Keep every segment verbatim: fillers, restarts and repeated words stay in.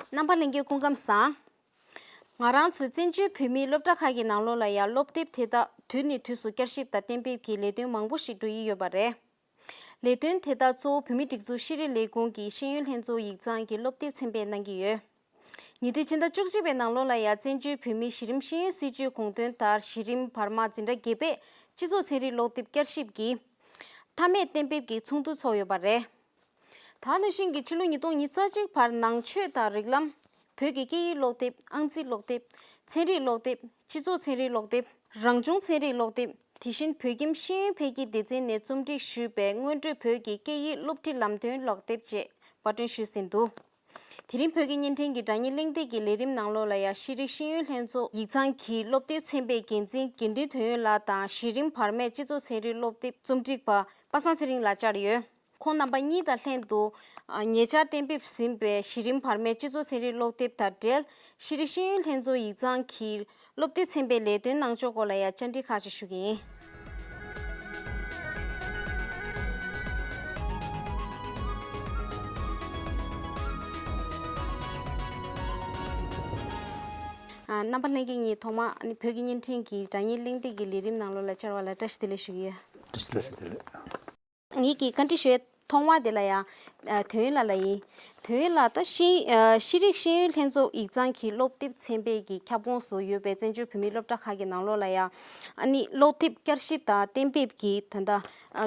རྣམ་པ་ལྷན་རྒྱས་སྐུ་ཁམས་བཟང་། ང་རང་ཚོའི་བཙན་བྱོལ་བོད་མིའི་སློབ་གྲྭ་ཁག་གི་ནང་ལོགས་ལ་ཡང་སློབ་དེབ་དེ་དག་དུས་ནས་དུས་སུ་བསྐྱར་ཞིབ་དང་གཏན་འབེབས་ཀྱི་ལས་དོན་མང་པོ་ཞིག་འགྲོ་ཡི་ཡོད་པ་རེད། ལས་དོན་དེ་དག་གཙོ་བོ་བོད་མིའི་སྒྲིག་འཛུགས་ཤེས་རིག་ལས་ཁུངས་ཀྱི་ཤེས་ཡོན་ལྷན་ཚོགས་ཡིག་ཚང་གི་སློབ་དེབ་ཚན་པས་གནང་གི་ཡོད། ཉེ་དུས་ཕྱི་ཟླ་བཅུ་གཅིག་པའི་ནང་ལོགས་ལ་ཡང་བཙན་བྱོལ་བོད་མིའི་གཞི་རིམ་ཤེས་ཡོན་སྲིད་བྱུས་དགོངས་དོན་ལྟར་གཞི་རིམ་བར་མ་འཛིན་གྲྭ་བརྒྱད་པས་སྤྱི་ཚོགས་ཚན་རིག་ཀློག་དེབ་བསྐྱར་ཞིབ་ཀྱི་མཐའ་མའི་གཏན་འབེབས་ཀྱི་ཚོགས་འདུ་ཚོགས་ཡོད་པ་རེད། ད་ག་ནང་བཞིན་གྱི་ཕྱི་ལོ་ཉིས་སྟོང་ཉི་ཤུ་རྩ་གཅིག་བར་ནང་ཆོས་དང་རིགས་ལམ། བོད་ཀྱི་སྐད་ཡིག་ཀློག་དེབ། ཨང་རྩིས་ཀློག་དེབ། ཚན་རིག་ཀློག་དེབ། སྤྱི་ཚོགས་ཚན་རིག་ཀློག་དེབ། རང་བྱུང་ཚན་རིག་ཀློག་དེབ། དེ་བཞིན་བོད་ཁྱིམ་ཤེས་ཡོན་འཕེལ་རྒྱས་སྡེ་ཚན་ནས་རྩོམ་སྒྲིག་ཞུས་པའི་སྔོན་འགྲོའི་བོད་ཀྱི་སྐད་ཡིག་སློབ་ཁྲིད་ལམ་སྟོན་ཀློག་དེབ་བཅས་པར་སྐྲུན་ཞུས་ཟིན་འདུག་དེ་རིང་བོད་ཀྱི་བརྙན་འཕྲིན་གྱི་སྒྲ་བརྙན་གླེང་སྟེགས་ཀྱི་ལས་རིམ་ནང་ལོགས་ལ་ཡང་ཤེས་རིག་ཤེས་ཡོན་ལྷན་ཚོགས་ཡིག་ཚང་གི་སློབ་དེབ་ཚན་པའི་འགན་འཛིན་དགེ་འདུན་དོན་ཡོད་ལགས་དང་གཞི་རིམ་བར་མའི་སྤྱི་ཚོགས་ཚན་རིག་སློབ་དེབ་རྩོམ་སྒྲིག་པ་པ་སངས་ཚེ་རིང་ལགས་བཅར་ཡོད། ཁོང་རྣམ་པ་གཉིས་དང་ལྷན་དུ་ཉེ་ཆར་གཏན་འབེབས་ཟིན་པའི་གཞི་རིམ་བར་མའི་སྤྱི་ཚོགས་ཚན་རིག་ཀློག་དེབ་དང་འབྲེལ་ཤེས་རིག་ཤེས་ཡོན་ལྷན་ཚོགས་ཡིག་ཚང་གི་སློབ་དེབ་ཚན་པའི་ལས་དོན་གནང་ཕྱོགས་སྐོར་ལ་ཡང་བཅར་འདྲི་ཁག་ཅིག་ཞུ་གི་ཡིན། རྣམ་པ་ལྷན་རྒྱས་གཉིས་ཐོག་མར་བོད་ཀྱི་བརྙན་འཕྲིན་གྱི་སྒྲ་བརྙན་གླེང་སྟེགས་ཀྱི་ལས་རིམ་ནང་ལོགས་ལ་བཅར་བ་ལ་བཀྲ་ཤིས་བདེ་ལེགས་ཞུ་གི་ཡོད། བཀྲ་ཤིས་བདེ་ལེགས། ངེད་ཀྱི་བཀའ་འདྲི་ཞུ་ཡས་ཐོག་མ་དེ་ལ་ཡང་དོན་ཡོད་ལགས་ལ་ཡིན། དོན་ཡོད་ལགས་ད་ཤེས་ཤེས་རིག་ཤེས་ཡོན་ལྷན་ཚོགས་ཡིག་ཚང་གི་སློབ་དེབ་ཚན་པའི་གི་ཁྱབ་ཁོངས་སུ་ཡོད་པའི་བཙན་བྱོལ་བོད་མིའི་སློབ་གྲྭ་ཁག་གི་ནང་ལོགས་ལ་ཡང་ཨ་ནི་སློབ་དེབ་བསྐྱར་ཞིབ་དང་གཏན་འབེབས་ཀྱི་ད་ལྟ་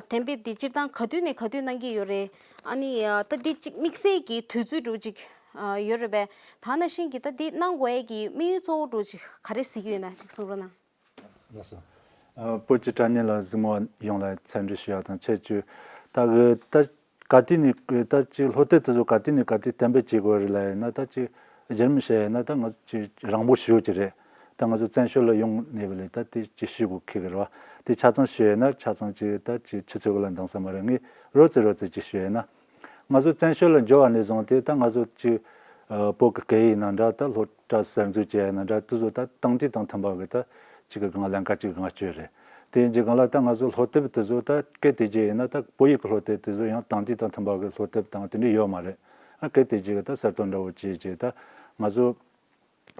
གཏན་འབེབས་དེ་སྤྱིར་བཏང་ག་དུས་ནས་ག་དུས་གནང་གི་ཡོད་རེད། ཨ་ནི་ད་འདི་གཅིག་དམིགས་བསལ་གྱི་དུས་ཚོད་འདྲ་ཅིག་ཡོད་རེད་པས། ད་ནང་བཞིན་གྱི་ད་འདི་གནང་དགོས་ཡས་ཀྱི་དམིགས་ཡུལ་གཙོ་བོ་འདྲ་ཅིག་ག་རེ་གཟིགས་ཀྱི་ཡོད་ན་ཅིག་གསུང་རོགས་གནང་། ལགས་སོ། ཨ། བོད་ཀྱི་དྲ་བརྙན་ལ་གཟིགས་མོ་བ་ཡོངས་ལ་འཚམས་འདྲི་ཞུ་ཡག་དང་ཆེད་བརྗོད། ད་གི་ད་ག་དུས་ནས་ད་ཅིག་སློབ་དེབ་དེ་ཚོ་ག་དུས་ནས་ག་དུས་གཏན་འབེབས་བྱེད་དགོས་རེད་ལབ་ཡིན་ན། ད་ཅིག་རྒྱུན་མི་བཤད་ཡིན་ན་ད་ང་ཚོ་ཅིག་རིང་པོ་ཞེ་པོ་ཅིག་རེད། ད་ང་ཚོ་བཙན་བྱོལ་ལ་ཡོང་ནས་བ་ལས་ད་དེ་ཅིག་ཞུ་དགོས་ཁེལ་གི་རེད་བ། དེ་ཆ་ཚང་ཞུ་ཡིན་ན་ཆ་ཚང་ཅིག་ད་ཅིག་ཆུ་ཚོད་གི་ལ་འདང་ས་མ་རེད། ངས་རོབ་ཙམ་རོབ་ཙམ་ཅིག་ཞུ་ཡིན་ན། ང་ཚོ་བཙན་བྱོལ་ལ་འབྱོར་བ་ནས་བཟུང་སྟེ་ད་ང་ཚོ་ཅིག་ཨ། བོད་ཀྱི་སྐད་ཡིག་ནང་འདྲ། ད་སློབ་གྲྭ་གསར་འཛུགས་བྱས་ནང་འདྲ། དེ་ཚོ་ད་དེང་དུས་དང་མཐུན་པ་གི་ད་ཅིག་གི་སྒང་ལ་ལན་ཁ་ཅིག་སྒང་སྤྱོད་རེད། དེ་ཡིན་གྱི་སྒང་ལ་ད་ང་ཚོ་སློབ་དེབ་དེ་ཚོ་ད་སྐད་དེ་རྗེས་ཡིན་ན་ད་བོད་ཡིག་གི་སློབ་དེབ་དེ་ཚོ་ཡང་དེང་དུས་དང་མཐུན་པ་གི་སློབ་དེབ་དང་དེ་འདྲ་ཡོད་མ་རེད། ཨ། སྐད་དེ་རྗེས་གི་ད་གསར་གཏོད་འདྲ་བོ་བྱས་རྗེས་ད་ང་ཚོ་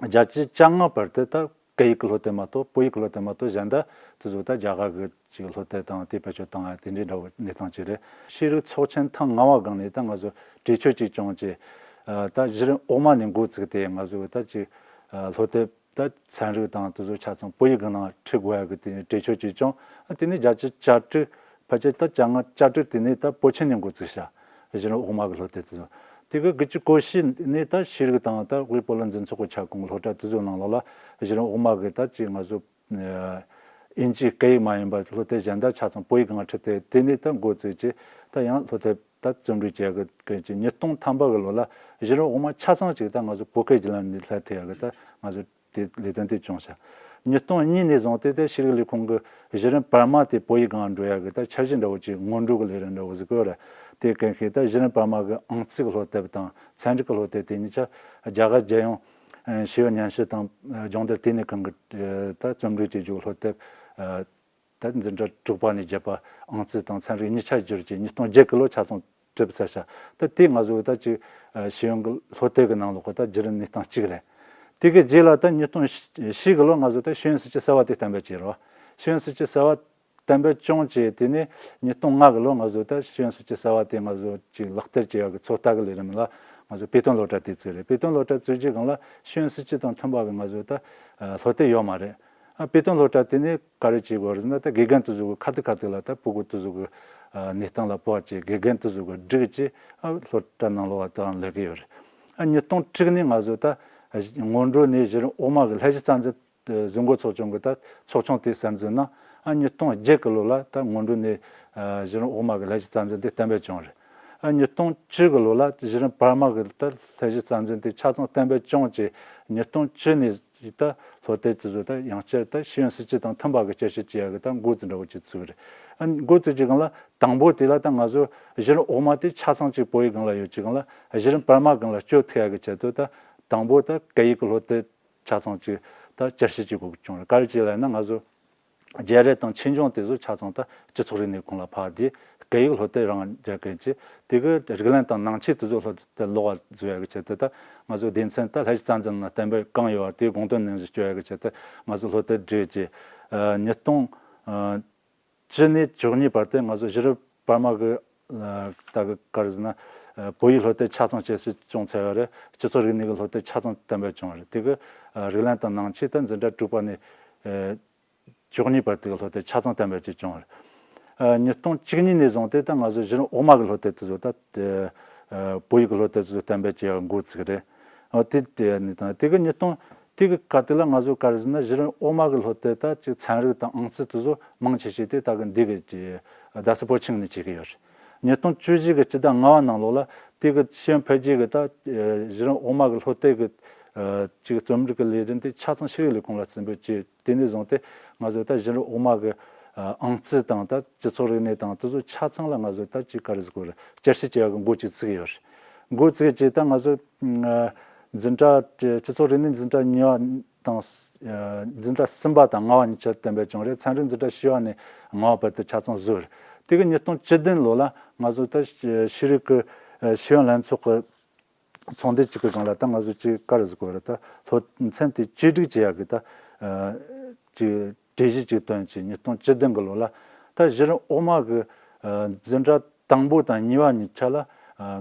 བརྒྱ་ཆ་བཅོ་ལྔ་བར་དུ་ད་སྐད་ཡིག་གི་སློབ་དེབ་མ་གཏོགས། བོད་ཡིག་གི་སློབ་དེབ་མ་གཏོགས་གཞན་དག་དེ་ཚོ་ད་རྒྱ་གར་གི་ཅིག་སློབ་དེབ་དང་དེ་བེད་སྤྱོད་བཏང་ཡ་དེ་འདྲའི་འདྲ་བོ་གནས་སྟངས་ཅིག་རེད། ཤེས་རིག་ཚོགས་ཆེན་ཐེངས་ལྔ་པ་སྒང་ནས་ད་ང་ཚོ་གྲོས་ཆོད་ཅིག་བྱུང་རྗེས། ཨ། ད་གཞི་རིམ་འོག་མ་ནས་འགོ་བཙུགས་ཏེ་ང་ཚོ་ད་ཅིག་ཨ། སློབ་དེབ་ད་ཚན་རིག་དང་དེ་ཚོ་ཆ་ཚང་བོད་ཡིག་གི་ནང་ཁྲིད་དགོས་ཡ་གི་དེ་ནས་གྲོས་ཆོད་ཅིག་བྱུང་། ཨ། དེ་ནས་བརྒྱ་ཆ་གྱ་དྲུག་ཕལ་ཆེར་ད་གྱ་ལྔ་གྱ་དྲུག་དེ་ནས་ད་བོད་ཆེན་ནས་འགོ་བཙུགས་ཤག་གཞི་རིམ་འོག་མ་གི་སློབ་དེབ་དེ་ཚོ། དེ་གི་དགུ་བཅུ་གོ་བཞི་ནས་ད་ཤེས་རིག་དང་ད་དབུས་བོད་སློབ་འཛིན་ཚོགས་ཀྱི་ཁྱབ་ཁོངས་སློབ་གྲྭ་དེ་ཚོའི་ནང་ལོགས་ལ་གཞི་རིམ་འོག་མ་གི་ད་ཅིག་ང་ཚོ་ཨ། དབྱིན་ཇིའི་སྐད་ཡིག་མ་ཡིན་པ་སློབ་དེབ་གཞན་དག་ཆ་ཚང་བོད་ཡིག་གི་ནང་ཁྲིད་དེ། དེ་ནས་ད་འགོ་བཙུགས་རྗེས་ད་ཡང་སློབ་དེབ་ད་རྩོམ་སྒྲིག་བྱེད་ཡ་གི་གི་ཅིག་ཉིས་སྟོང་ཐམ་པ་གི་ལོ་ལ་གཞི་རིམ་འོག་མ་ཆ་ཚང་ཅིག་ད་ང་ཚོ་བོད་སྐད་བརྒྱུད་ལམ་ནས་སླེབས་ཐུབ་ཡ་གི་ད་ང་ཚོ་དེ་ལས་དོན་དེ་བྱུང་ཤག་ཉིས་སྟོང་གཉིས་ནས་བཟུང་སྟེ་ད་ཤེས་རིག་ལས་ཁུངས་ཀྱིས་གཞི་རིམ་བར་མ་དེ་བོད་ཡིག་སྒང་འགྲོ་ཡ་གི་ད་འཆར་གཞི་འདྲ་བོ་ཅིག་སྔོན་འགྲོ་གི་ལས་རིམ་འདྲ་བོ་ཟིག་ཡོད་རེད། དེ་གན་ཁེ་ད་གཞི་རིམ་བར་མ་གི་ཨང་རྩིས་ཀྱི་སློབ་དེབ་དང་ཚན་རིག་གི་སློབ་དེབ་དེ་གཉིས་ཆ་རྒྱ་གར་རྒྱལ་ཡོངས་ཤེས་ཡོན་སྙན་ཞུ་དང་སྦྱོང་བརྡར་ལྟེ་གནས་ཁང་གི་ད་རྩོམ་སྒྲིག་བྱེད་རྒྱུ་སློབ་དེབ། ད་འཛིན་གྲྭ་དྲུག་པ་ནས་བརྒྱད་པ་ཨང་རྩིས་དང་ཚན་རིག་གཉིས་ཆ་བསྒྱུར་གྱིས་ཉིས་སྟོང་བརྒྱད་གི་ལོ་ཆ་ཚང་གྲུབ་ཚར་ཤག་ད་དེ་ང་ཚོ་ད་ཅིག་ཤེས་ཡོན་གྱི་སློབ་དེབ་ཀྱི་ནང་ལོགས་ད་བརྒྱུད་རིམ་གནས་སྟངས་གཅིག་རེད། དེ་གི་རྗེས་ལ་ད་ཉིས་སྟོང་བཞི་གི་ལོ་ང་ཚོ་ད་ཤེས་ཡོན་སྲིད་བྱུས་གསར་བ་དེ་གཏན་འབེབས་བྱས་རེད་བ། ཤེས་ཡོན་སྲིད་བྱུས་གསར་བ་གཏན་འབེབས་བྱུང་རྗེས་དེ་ནས་ཉིས་སྟོང་ལྔ་གི་ལོ་ང་ཚོ་ད་ཤེས་ཡོན་སྲིད་བྱུས་གསར་བ་དེ་ང་ཚོ་ཅིག་ལག་བསྟར་བྱེད་ཡག་གི་ཚོད་ལྟ་གི་ལས་རིམ་ལ་ང་ཚོ་བོད་དོན་སློབ་གྲྭ་དེ་བཙུགས་རེད། བོད་དོན་སློབ་གྲྭ་བཙུགས་རྗེས་སྒང་ལ་ཤེས་ཡོན་སྲིད་བྱུས་དང་མཐུན་པ་གི་ང་ཚོ་ད་སློབ་དེབ་ཡོད་མ་རེད། ཨ། བོད་དོན་སློབ་གྲྭ་དེ་ནས་ག་རེ་བྱེད་དགོས་རེད་ཟེར་ན། ད་དགེ་རྒན་དེ་ཚོ་གི་ཁ་ཐུག་ཁ་ཐུག་ལ་ད་ཕྲུ་གུ་དེ་ཚོ་གི་ཨ། གནས་སྟངས་ལ་ཕོག་བྱས་དགེ་རྒན་དེ་ཚོ་གི་སྒྲིག་བྱས། ཨ། སློབ་གྲྭ་ནང་ལོགས་ལ་ད་སླེབས་ཀྱི་ཡོད་རེད། ཨ། ཉིས་སྟོང་དྲུག་ནས་ང་ཚོ་ད་སྔོན་འགྲོ་ནས་གཞི་རིམ་འོག་མ་གི་ལྷན་རྒྱས་རྩ་འཛིན་གཟིགས་འགོད་ཚོགས་ཆུང་གི་ད་ཚོགས་ཆུང་དེ་གསར་འཛུགས་གནང་། ཨ། ཉིས་སྟོང་བརྒྱད་གི་ལོ་ལ་ད་སྔོན་འགྲོ་ནས་ཨ། གཞི་རིམ་འོག་མ་གི་ལྷན་རྒྱས་རྩ་འཛིན་དེ་གཏན་འབེབས་བྱུང་རེད། ཨ། ཉིས་སྟོང་བཅུ་གི་ལོ་ལ་གཞི་རིམ་བར་མ་གི་ད་ལྷན་རྒྱས་རྩ་འཛིན་དེ་ཆ་ཚང་གཏན་འབེབས་བྱུང་རྗེས་ཉིས་སྟོང་བཅུ་ནས་ད་སློབ་དེབ་དེ་ཚོ་ད་ཡང་བསྐྱར་ད་ཤེས་ཡོན་སྲིད་བྱུས་དང་མཐུན་པ་གི་བསྐྱར་ཞིབ་བྱེད་ཡག་གི་ད་འགོ་འཛུགས་འདྲ་བོ་ཅིག་བཙུགས་རེད། ཨ། འགོ་བཙུགས་རྗེས་སྒང་ལ་དང་པོ་དེ་ལ་ད་ང་ཚོ་གཞི་རིམ་འོག་མ་དེ་ཆ་ཚང་ཅིག་བོད་ཡིག་སྒང་ལ་ཡོད་རྗེས་སྒང་ལ་གཞི་རིམ་བར་མ་སྒང་ལ་བསྐྱོད་ཐུབ་ཡག་གི་ཆེད་དུ་ད་དང་པོ་ད་སྐད་ཡིག་གི་སློབ་དེབ་ཆ་ཚང་ཅིག་ད་བསྐྱར་ཞིབ་བྱེད་དགོས་བྱུང་རེད། ག་རེ་བྱས་ལབ་ན། ང་ཚོ་རྒྱ་རིགས་དང་ཆོས་འབྱུང་དེ་ཚོ་ཆ་ཚང་ད་སྤྱི་ཚོགས་རིག་གནས་ཁོངས་ལ་ཕབ་སྟེ་ སྐད་ཡིག་སློབ་དེབ་རང་རྒྱག་གི་ཅི་དེ་གི་རིགས་ལམ་དང་ནང་ཆོས་དེ་ཚོ་སློབ་དེབ་ཀློག་པ་བཟོ་ཡ་གི་ཆེད་དུ་ད་ང་ཚོ་སྡེ་ཚན་ད་ལྷ་ས་རྩ་འཛིན་ནང་གཏན་འབེབས་གང་ཡོད་པ་དེའི་དགོངས་དོན་ནན་བཞིན་བཅོ་ཡ་གི་ཆེད་དུ་ང་ཚོ་སློབ་དེབ་བསྒྲིགས་ཀྱི་ཉིས་སྟོང་བཅུ་ནས་བཅུ་གཉིས་བར་དུ་ང་ཚོ་གཞི་རིམ་བར་མ་གི་ད་གི་ག་རེ་ཟེར་ན་བོད་ཡིག་སློབ་དེབ་ཆ་ཚང་བཅུ་བཞི་བྱུང་ཚར་བ་རེད། སྤྱི་ཚོགས་རིག་གནས་ཀྱི་སློབ་དེབ་ཆ་ཚང་གཏན་འབེབས་བྱུང་བ་རེད། དེ་གི་རིགས་ལམ་དང་ནང་ཆོས་ད་འཛིན་གྲྭ་དྲུག་པ་ནས་བཅུ་གཉིས་བར་དུ་གི་སློབ་དེབ་ཆ་ཚང་གཏན་འབེབས་བྱས་བྱུང་བ་རེད། ཉིས་སྟོང་བཅུ་གཉིས་ནས་བཟུང་སྟེ་ད་ང་ཚོ་གཞི་རིམ་འོག་མ་གི་སློབ་དེབ་དེ་ཚོ་ད་བོད་ཡིག་གི་སློབ་དེབ་དེ་ཚོ་གཏན་འབེབས་བྱས་པ་འགོ་བཙུགས་རེད། དེ་དེ་ནས་དང་དེ་གི་ཉིས་སྟོང་དེ་གི་སྐབས་དེ་ལ་ང་ཚོ་ག་རེ་ཟེར་ན་གཞི་རིམ་འོག་མ་གི་སློབ་དེབ་ད་ཅིག་ཚན་རིག་དང་ཨང་རྩིས་དེ་ཚོ་མང་ཆེ་ཤོས་དེ་ད་གི་འདི་གི་རྡ་ས་བོད་ཁྱིམ་ནས་བྱེད་ཀྱི་ཡོད་རེད། ཉིས་སྟོང་བཅུ་བཞི་གི་སྤྱི་ཟླ་ལྔ་པ་ནང་ལོགས་ལ་དེ་གི་ཤེས་ཡོན་འཕེལ་རྒྱས་ཀྱི་ད་གཞི་རིམ་འོག་མ་གི་སློབ་དེབ་ཀྱི་ཅིག་རྩོམ་སྒྲིག་གི་ལས་རིམ་དེ་ཆ་ཚང་ཤེས་རིག་ལས་ཁུངས་ལ་བརྩི་འབུལ་བྱས། དེ་ནས་བཟུང་སྟེ་ང་ཚོ་ད་གཞི་རིམ་འོག་མ་གི་ཨང་རྩིས་དང་ད་སྤྱི་ཚོགས་རིག་གནས་དང་དེ་ཚོ་ཆ་ཚང་ལ་ང་ཚོ་ད་ཅིག་ག་རེ་ཟེར་དགོས་རེད། བསྐྱར་ཞིབ་བྱེད་ཡག་གི་འགོ་ཅིག་བཙུགས་ཡོད་རེད། འགོ་བཙུགས་རྗེས་ད་ང་ཚོ་འཛིན་གྲྭ་སྤྱི་ཚོགས་རིག་གནས་འཛིན་གྲྭ་གཉིས་པ་དང་འཛིན་གྲྭ་གསུམ་པ་དང་ལྔ་པ་གཉིས་ཆ་གཏན་འབེབས་བྱུང་རེད། ཚན་རིག་འཛིན་གྲྭ་བཞི་པ་ནས་ལྔ་པ་བར་དུ་ཆ་ཚང་བཟོས་རེད། དེ་གི་ཉིས་སྟོང་བཅུ་བདུན་ལོ་ལ་ང་ཚོ་ད་ཤེས་རིག་གི་ཤེས་ཡོན་ལྷན་ཚོགས་ཀྱི་ཚོགས་འདུ་གཅིག་གི་སྒང་ལ་ད་ང་ཚོ་ཅིག་ག་རེ་ཟེར་དགོས་རེད། ད་སློབ་ཚན་དེ་བཅོས་སྒྲིག་བྱེད་ཡག་གི་ད་ཅིག་གྲོས་གཞི་ཅིག་བཏོན་བྱས་ཉིས་སྟོང་བཅུ་བདུན་གི་ལོ་ལ་ད་གཞི་རིམ་འོག་མ་གི་འཛིན་གྲྭ་དང་པོ་དང་གཉིས་པ་གཉིས་ཆ་ལ་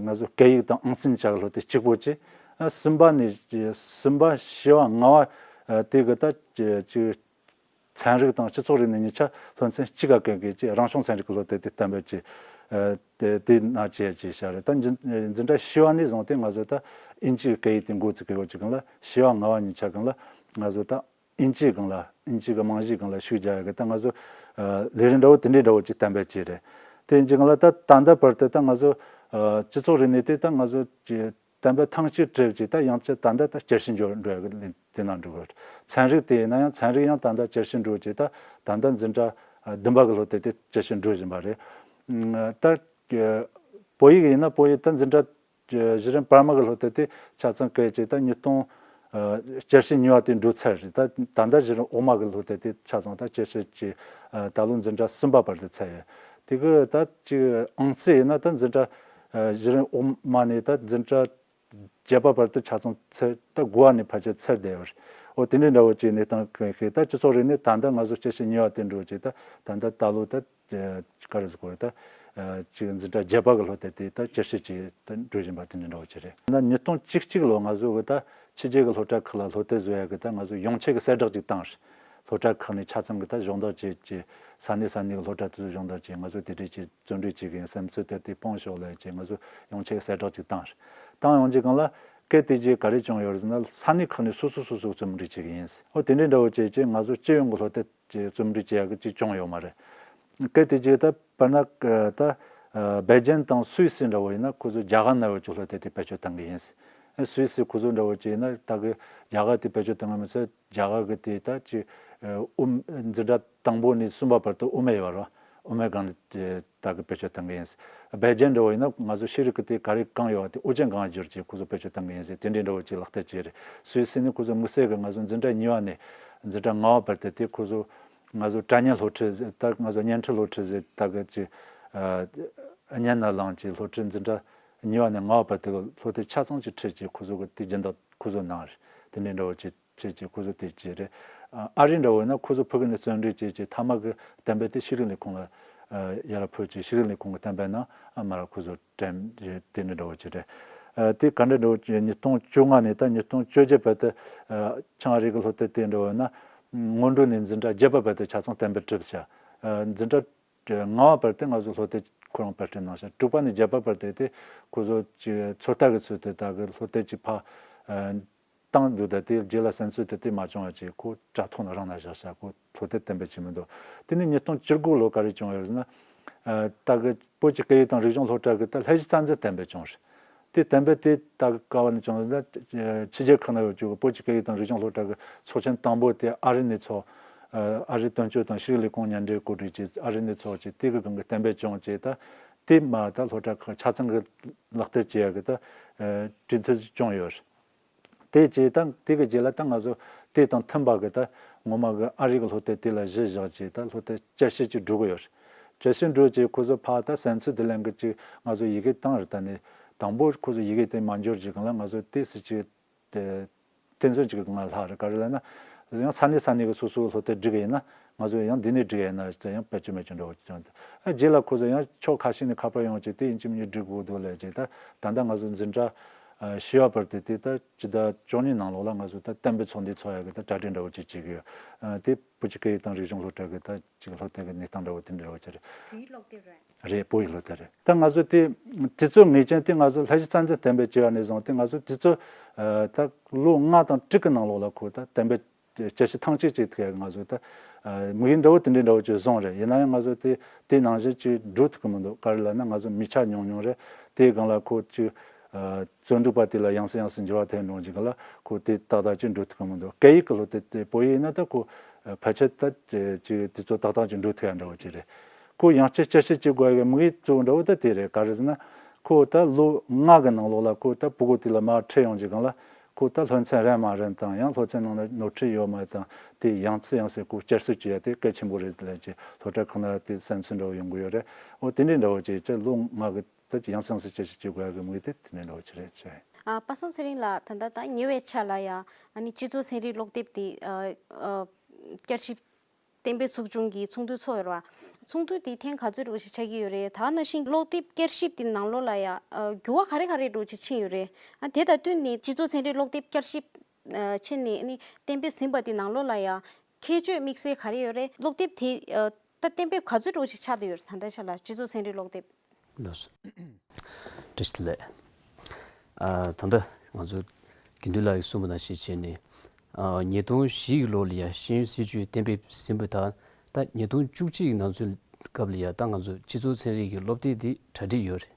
ང་ཚོ་སྐད་ཡིག་དང་ཨང་རྩིས་གཉིས་ཆ་གི་སློབ་དེབ་གཅིག་པོ་བྱས། གསུམ་པ་ནས་གསུམ་པ་བཞི་པ་ལྔ་པ་དེ་གི་ད་ཅིག་ཚན་རིག་དང་སྤྱི་ཚོགས་རིག་གནས་གཉིས་ཆ་སློབ་ཚན་གཅིག་ག་གན་གི་ཅིག་རང་བྱུང་ཚན་རིག་གི་སློབ་དེབ་དེ་གཏན་འབེབས་ཀྱི་དེ་དེ་ན་བྱས་ཀྱི་བྱ་རེད། ད་འཛིན་འཛིན་གྲྭ་བཞི་པ་ནས་བཟུང་སྟེ་ང་ཚོ་ད་ཨིན་ཇིའི་སྐད་ཡིག་དེ་འགོ་བཙུགས་ཀྱི་ཡོད་ཀྱི་སྒང་ལ་བཞི་པ་ལྔ་པ་གཉིས་ཆ་སྒང་ལ་ང་ཚོ་ད་ཨིན་ཇིའི་སྒང་ལ་ཨིན་ཇི་གི་རྨང་གཞིའི་སྒང་ལ་ཤུགས་རྒྱག་ཡག་གི་ད་ང་ཚོ་ལས་རིམ་འདྲ་བོ་དེ་འདྲའི་འདྲ་བོ་ཅིག་གཏན་འབེབས་བྱས་རེད། དེ་ཡིན་གྱི་སྒང་ལ་ད་ད་ལྟ་བར་དུ་ད་ང་ཚོ་སྤྱི་ཚོགས་རིག་གནས་དེ་ད་ང་ཚོ་གཏན་འབེབས་ཐེངས་གཅིག་གྲུབ་རྗེས་ད་ཡང་ཅི་ད་ལྟ་ད་བསྐྱར་ཞིབ་འགྱུར་འགྲོ་ཡག་གི་དེ་ནང་འགྲོ་གི་ཡོད། ཚན་རིག་དེ་ཡིན་ན་ཡང་ཚན་རིག་ཡང་ད་ལྟ་བསྐྱར་ཞིབ་འགྲོ་རྗེས་ད་ད་ལྟ་འཛིན་གྲྭ་བདུན་པ་གི་སློབ་དེབ་དེ་བསྐྱར་ཞིབ་འགྲོ་བཞིན་པ་རེད། ད་བོད་ཡིག་ཡིན་ན་བོད་ཡིག་ད་འཛིན་གྲྭ་གཞི་རིམ་བར་མ་གི་སློབ་དེབ་དེ་ཆ་ཚང་བཀལ་རྗེས་ད་ཉིས་སྟོང་བསྐྱར་ཞིབ་གཉིས་པ་དེ་འགྲོ་ཚར་རེད། ད་ད་ལྟ་གཞི་རིམ་འོག་མ་གི་སློབ་དེབ་དེ་ཆ་ཚང་ད་བསྐྱར་ཞིབ་ཀྱི་ད་ལོ་འཛིན་གྲྭ་གསུམ་པ་བར་དུ་ཚར་ཡོད། དེ་གི་ད་ཅིག་ཨང་རྩིས་ཡིན་ན་ད་འཛིན་གྲྭ་གཞི་རིམ་འོག་མ་ནས་ད་འཛིན་གྲྭ་བརྒྱད་པ་བར་དུ་ཆ་ཚང་ཚར་ད་དགུ་པ་ནས་ཕལ་ཆེར་ཚར་བསྡད་ཡོད་རེད། འོ་དེ་འདྲའི་འདྲ་བོ་ཅིག་གནས་སྟངས་ཤིག་ད་སྤྱི་ཚོགས་རིག་གནས་ད་ལྟ་ང་ཚོ་བསྐྱར་ཞིབ་གཉིས་པ་དེ་འགྲོ་ཅིག་ད་ད་ལྟ་ད་ལོ་ད་ག་རེ་ཟེར་དགོས་རེད། ད་ཅིག་འཛིན་གྲྭ་བརྒྱད་པ་གི་སློབ་དེབ་དེ་ད་བསྐྱར་ཞིབ་ཅིག་ད་འགྲོ་བཞིན་པ་དེ་འདྲའི་འདྲ་བོ་ཅིག་རེད། ད་ཉིས་སྟོང་བཅུ་གཅིག་ལོ་ང་ཚོ་གི་ད་ཕྱི་རྒྱལ་གི་སློབ་གྲྭ་ཁག་ལ་སློབ་དེབ་བཟོ་ཡག་གི་ད་ང་ཚོ་ཡོངས་ཁྱབ་གི་གསལ་བསྒྲགས་ཅིག་བཏང་རེད། སློབ་གྲྭ་ཁག་ནས་ཆ་ཚང་གི་ད་སྦྱོང་བརྡར་བྱེད་ཀྱི་ས་གནས་ས་གནས་གི་སློབ་གྲྭ་དེ་ཚོ་སྦྱོང་བརྡར་བྱེད་ང་ཚོ་དེ་འདྲའི་ཅིག་བརྩོན་འགྲུས་བྱེད་ཀྱི་ཡིན། བསམ་ཚུལ་དེ་དེ་སྤུངས་ཤོག་ལབ་ཅེས་ང་ཚོ་ཡོངས་ཁྱབ་གསལ་བསྒྲགས་ཅིག་བཏང་རེད། བཏང་ཡོང་རྗེས་སྒང་ལ་སྐད་དེ་རྗེས་ག་རེ་བྱུང་ཡོད་རེད་ཟེར་ན་ས་གནས་ཁག་ནས་སོ་སོ་སོ་སོ་རྩོམ་སྒྲིག་བྱེད་ཀྱི་ཡིན། འོ་དེ་འདྲའི་འདྲ་བོ་བྱས་རྗེས་ང་ཚོ་སྤྱི་ཡོངས་ཀྱི་སློབ་དེབ་ཀྱི་རྩོམ་སྒྲིག་བྱེད་ཡག་གི་ཅིག་བྱུང་ཡོད་མ་རེད། སྐད་དེ་རྗེས་ད་དཔེར་ན་ད་སྦེལ་ཇམ་དང་སུད་སི་འདྲ་བོ་ཡིན་ན་ཁོ་ཚོ་རྒྱ་གར་ནང་ཡོད་ཀྱི་སློབ་དེབ་དེ་བེད་སྤྱོད་གཏང་གི་ཡིན། སུད་སི་ཁོ་ཚོ་འདྲ་བོ་བྱས་ན་ད་གི་རྒྱ་གར་དེ་བེད་སྤྱོད་གཏང་གི་མི་ཚད། རྒྱ་གར་གི་དེ་ད་ཅི་ཨ་དབུ་འཛིན་གྲྭ་དང་པོ་ནས་གསུམ་པ་བར་དུ་དབུ་མེད་ཡོད་རེད། དབུ་མེད་སྒང་ནས་ད་གི་བེད་སྤྱོད་གཏང་གི་ཡིན། སྦེལ་ཇམ་འདྲ་བོ་ཡིན་ན་ང་ཚོ་ཤེས་རིག་གི་དེ་ག་རེ་གང་ཡོད་པ་དེ་ཨོ་རྒྱན་སྒང་བསྒྱུར་བྱས་ཁོ་ཚོ་བེད་སྤྱོད་གཏང་གི་ཡིན་ཟེར་དེ་འདྲའི་འདྲ་བོ་ཅིག་ལག་བསྟར་བྱས་རེད། སུད་སི་ནི་ཁོ་ཚོ་དམིགས་བསལ་གི་ང་ཚོ་འཛིན་གྲྭ་གཉིས་པ་ནས་འཛིན་གྲྭ་ལྔ་པ་བར་དུ་དེ་ཁོ་ཚོ་ང་ཚོ་དྲ་བརྙན་སློབ་ཁྲིད་ཟེར་ད་ང་ཚོ་བརྙན་འཕྲིན་སློབ་ཁྲིད་ཟེར་ད་གི་ཅི་ཨ་བརྙན་ནང་བླངས་ཀྱི་སློབ་ཁྲིད་འཛིན་གྲྭ་གཉིས་པ་ནས་ལྔ་པ་བར་དུ་གི་སློབ་དེབ་ཆ་ཚང་ཅིག་ཁྲིད་ཀྱི་ཁོ་ཚོ་གི་དེ་སྦྱིན་བདག་ཁོ་ཚོ་གནང་རེད། དེ་འདྲའི་འདྲ་བོ་ཅིག་བྱས་ཀྱི་ཁོ་ཚོ་དེ་བྱས་རེད། ཨ་རི་འདྲ་བོ་ཡིན་ན་ཁོ་ཚོ་ཕ་གི་ནས་བརྩོན་འགྲུས་བྱས་ཀྱི་མཐའ་མ་གི་གཏན་འབེབས་དེ་ཤེས་རིག་ལས་ཁུངས་ལ་ཡར་ལ་ཕུལ་ཀྱི་ཤེས་རིག་ལས་ཁུངས་གི་གཏན་འབེབས་ནང་ཨ་མ་ལ་ཁོ་ཚོ་དྲན་རེད། དེ་འདྲའི་འདྲ་བོ་བྱས་རེད། ཨ་དེ་ག་འདྲ་འདྲ་བོ་བྱས་ཉིས་སྟོང་བཅོ་ལྔ་ནས་ད་ཉིས་སྟོང་བཅོ་བརྒྱད་བར་དུ་ཨ་བྱང་ཨ་རི་གི་སློབ་དེབ་དེ་འདྲ་བོ་ཡིན་ན་སྔོན་འགྲོ་ནས་འཛིན་གྲྭ་བརྒྱད་པ་བར་དུ་ཆ་ཚང་གཏན་འབེབས་གྲུབ་བྱ། ཨ་འཛིན་གྲྭ་ལྔ་པ་བར་དུ་ང་ཚོ་སློབ་དེབ་ཁོ་རང་དཔར་སྐྲུན་གནང་ཤག་དྲུག་པ་ནས་བརྒྱད་པ་བར་དུ་དེ་ཁོ་ཚོ་ཅིག་ཚོད་ལྟ་གི་ཚུལ་དུ་ད་གི་སློབ་དེབ་ཅིག་ཕར་ཨ་བཏང་འདུག་ད་དེ་རྗེས་ལ་བསམ་ཚུལ་དེ་དེ་མ་བྱུང་བ་ཅིག་ཁོ་དྲ་ཐོག་ནས་རང་ན་བཞག་ཤག་ཁོ་སློབ་དེབ་གཏན་འབེབས་བྱས་མི་འདུག་དེ་ནས་ཉིས་སྟོང་བཅུ་དགུ་ལོ་ག་རེ་བྱུང་ཡོད་ཟེར་ན་ཨ་ད་གི་བོད་ཀྱི་སྐད་ཡིག་དང་རིག་གཞུང་སློབ་གྲྭ་གི་ད་ལྷ་ས་རྩ་འཛིན་གཏན་འབེབས་བྱུང་རེད། དེ་གཏན་འབེབས་དེ་ད་ག་བ་ནས་བྱུང་ན་ཕྱི་རྒྱལ་ཁག་ན་ཡོད་རྒྱུ་བོད་ཀྱི་སྐད་ཡིག་དང་རིག་གཞུང་སློབ་གྲྭ་གི་ཚོགས་ཆེན་དང་པོ་དེ་ཨ་རི་ནས་ཚོགས། ཨ་རི་དོན་གཅོད་དང་ཤེས་རིག་ལས་ཁུངས་མཉམ་འབྲེལ་གོ་སྒྲིག་བྱས་ཨ་རི་ནས་ཚོགས་བྱས་དེ་གི་སྒང་གི་གཏན་འབེབས་བྱུང་བྱས་ད་དེ་མ་ད་སློབ་གྲྭ་ཁག་ཆ་ཚང་གི་ལག་བསྟར་བྱེད་ཡ་གི་ད་གྲོས་མཐུན་བྱུང་ཡོད། དེ་བྱས་ད་དེ་གི་རྗེས་ལ་ད་ང་ཚོ་དེ་དང་མཐུན་པ་གི་ད་ངོ་མ་གི་ཨ་རི་གི་སློབ་དེབ་དེ་ལ་གཞི་བཞག་བྱས་ད་སློབ་དེབ་བསྐྱར་ཞིབ་ཅིག་འགྲོ་གི་ཡོད། དཔྱད་ཞིབ་འགྲོ་བྱས་ཁོ་ཚོ་ཕར་ད་གསན་ཚུལ་དེ་ལེན་གི་ཅིག་ང་ཚོ་ཡི་གེ་བཏང་རེད། ད་ནི་དང་པོ་ཁོ་ཚོ་ཡི་གེ་དེ་མ་འབྱོར་ཅིག་གང་ལ་ང་ཚོ་དེ་སྲིད་ཅིག་དེ་ཐེ་ཚོམ་ཅིག་གི་ང་ལྷག་རེད། ག་རེ་ལབ་ན་ཡང་ས་གནས་ས་གནས་གི་སོ་སོའི་སློབ་དེབ་སྒྲིག་གི་ཡིན་ན་ང་ཚོ་ཡང་འདི་ནས་སྒྲིག་གི་ཡིན་ན་ཡང་དཔེ་ཅི་མེད་ཅི་འདྲ་བོ་ཅིག་བྱུང་། ཨ་རྗེས་ལ་ཁོ་ཚོ་ཡང་ཕྱོགས་ཁ་ཤས་ནས་ཁ་པར་ཡོང་བྱས་དེ་ཡིན་གཅིག་མིན་གཉིས་སྒྲིག་དགོས་འདུག་ལབ་བྱས། ད་ད་ལྟ་ང་ཚོ་འཛིན་གྲྭ་ཨ་བཞི་པ་བར་དུ་དེ་ད་སྤྱི་ཟླ་བཅུ་གཉིས་ནང་ལོགས་ལ་ང་ཚོ་ད་གཏན་འབེབས་ཚོགས་འདུ་ཚོགས་ཡག་གི་ད་གྲ་སྒྲིག་འདྲ་བོ་ཅིག་བྱེད་ཀྱི་ཡོད། ཨ་དེ་བོད་ཀྱི་སྐད་ཡིག་དང་རིག་གཞུང་སློབ་གྲྭ་གི་ད་ཅིག་སློབ་དེབ་ཀྱི་གནས་སྟངས་འདྲ་བོ་དེ་འདྲ་བོ་ཅིག་རེད། བོད་ཡིག་སློབ་དེབ་རེད། རེད། བོད་ཡིག་སློབ་དེབ་རེད། ད་ང་ཚོ་དེ་དུས་ཚོད་ངེས་ཅན་དེ་ང་ཚོ་ལྷ་ཞིག་རྩ་འཛིན་གཏན་འབེབས་བྱས་པ་ནས་བཟུང་སྟེ་ང་ཚོ་དུས་ཚོད་ཨ་ད་ལོ་ལྔ་དང་དྲུག་གི་ནང་ལོགས་ལ་ཁོ་ད་གཏན་འབེབས་དཔྱད་ཞིབ་ཐེངས་གཅིག་བྱེད་ཐུབ་ཡག་ང་ཚོ་ད་ཨ་དམིགས་ཡུལ་འདྲ་བོ་དེ་འདྲའི་འདྲ་བོ་ཅིག་བཟུང་རེད། ཡིན་ན་ཡང་ང་ཚོ་དེ་དེ་ནང་བཞིན་ཅིག་འགྲོ་ཐུབ་ཀྱི་མི་འདུག་ག་རེ་ལབ་ན་ང་ཚོ་མི་ཆ་ཉུང་ཉུང་རེད། དེའི་སྒང་ལ་ཁོ་ཅིག་ཨ་རྩོམ་སྒྲིག་པ་དེ་ལ་ཡང་སེ་ཡང་སེ་འགྱུར་བ་ཐེབས་འགྲོ་གི་ལ་ཁོ་དེ་ཏག་ཏག་ཅིག་འགྲོ་ཐུབ་ཀྱི་མི་འདུག་སྐད་ཡིག་གི་སློབ་དེབ་དེ་བོད་ཡིག་ཡིན་ན་ད་ཁོ་ཨ་ཕལ་ཆེར་ད་ཅིག་དུས་ཚོད་ཏག་ཏག་ཅིག་འགྲོ་ཐུབ་ཡག་འདྲ་བོ་ཅིག་རེད། ཁོ་ཡང་བསྐྱར་དཔྱད་ཞིབ་བྱེད་དགོས་ཡག་གི་དམིགས་ཡུལ་གཙོ་བོ་འདྲ་བོ་ད་དེ་རེད། ག་རེ་ཟེར་ན་ཁོ་ད་ལོ་ལྔ་གི་ནང་ལོགས་ལ་ཁོ་ད་ཕྲུ་གུ་དེ་ལ་མར་ཁྲིད་ཡོང་གི་སྒང་ལ་ཁོ་ད་སློབ་ཚན་རན་མ་རན་དང་ཡང་སློབ་ཚན་ནང་ལ་ནོར་འཁྲུལ་ཡོད་མེད་དང་དེ་ཡང་སེ་ཡང་སེ་ཁོ་བསྐྱར་ཞིབ་བྱེད་ཡག་དེ་གལ་ཆེན་པོ་རེད་ལབ་ཅིག་སློབ་གྲྭ་ཁག་ནང་དེ་གསན་ཚུལ་འདྲ་བོ་ཡོང་གི་ཡོད་རེད། འོ་དེ་འདྲའི་འདྲ་བོ་ཅིག་ཅིག་ལོ་ལྔ་གི་ད་ཅིག་ཡང་སེ་ཡང་སེ་དཔྱད་ཞིབ་བྱེད་དགོས་ཡག་གི་དམིགས་ཡུལ་དེ་དེ་འདྲའི་འདྲ་བོ་ཅིག་རེད་ཅེས། ཨ་པ་སངས་ཚེ་རིང་ལགས། ད་ལྟ་ད་ཉེ་བའི་ཆར་ལ་ཡ་ཨ་ནི་སྤྱི་ཚོགས་ཚན་རིག་སློབ་དེབ་དེ་ཨ་ཨ་བསྐྱར་ཞིབ་གཏན་འབེབས་ཚོགས་ཆུང་གི་ཚོགས་འདུ་ཚོགས་ཡོད་རེད་བ། ཚོགས་འདུ་དེ་ཐེངས་ག་ཚོད་འགྲོ་ཞིག་ཆགས་ཀྱི་ཡོད་རེད། ད་ནང་བཞིན་སློབ་དེབ་བསྐྱར་ཞིབ་དེ་ནང་ལོགས་ལ་ཡ་ཨ་འགྱུར་བ་ག་རེ་ག་རེ་འགྲོ་ཞིག་ཕྱིན་ཡོད་རེད། ཨ་དེ་དང་བསྟུན་ནས་སྤྱི་ཚོགས་ཚན་རིག་སློབ་དེབ་བསྐྱར་ཞིབ་ཨ་ཕྱིན་ནས་ཨ་ནི་གཏན་འབེབས་ཟིན་པ་དེ་ནང་ལོགས་ལ་ཡ་ཁྱད་ཆོས་དམིགས་བསལ་ག་རེ་ཡོད་རེད། སློབ་དེབ་དེ་ཨ་ད་གཏན་འབེབས་ག་ཚོད་འགྲོ་ཞིག་ཆགས་བསྡད་ཡོད་རེད། ད་ལྟའི་ཆ་ལ་སྤྱི་ཚོགས་ཚན་རིག་སློབ་དེབ། ལགས་སོ། བཀྲ་ཤིས་བདེ་ལེགས། ཨ་ད་ལྟ་ང་ཚོ་དགེ་འདུན་ལགས་ཀྱིས་གསུངས་པ་ནང་བཞིན་བྱས་ནས་ཨ་ཉིས་སྟོང་བཞི་གི་ལོ་ལ་ཡ་ཤེས་ཡོན་སྲིད་བྱུས་གཏན་འབེབས་ཟིན་པ་དང་ད་ཉིས་སྟོང་བཅུ་གཅིག་གི་ནང་ཚུད་སྐབས་ལ་ཡ་ད་ང་ཚོ་སྤྱི་ཚོགས་ཚན་རིག་གི་སློབ་དེབ་འདི་གྲ་སྒྲིག་ཡོད་རེད།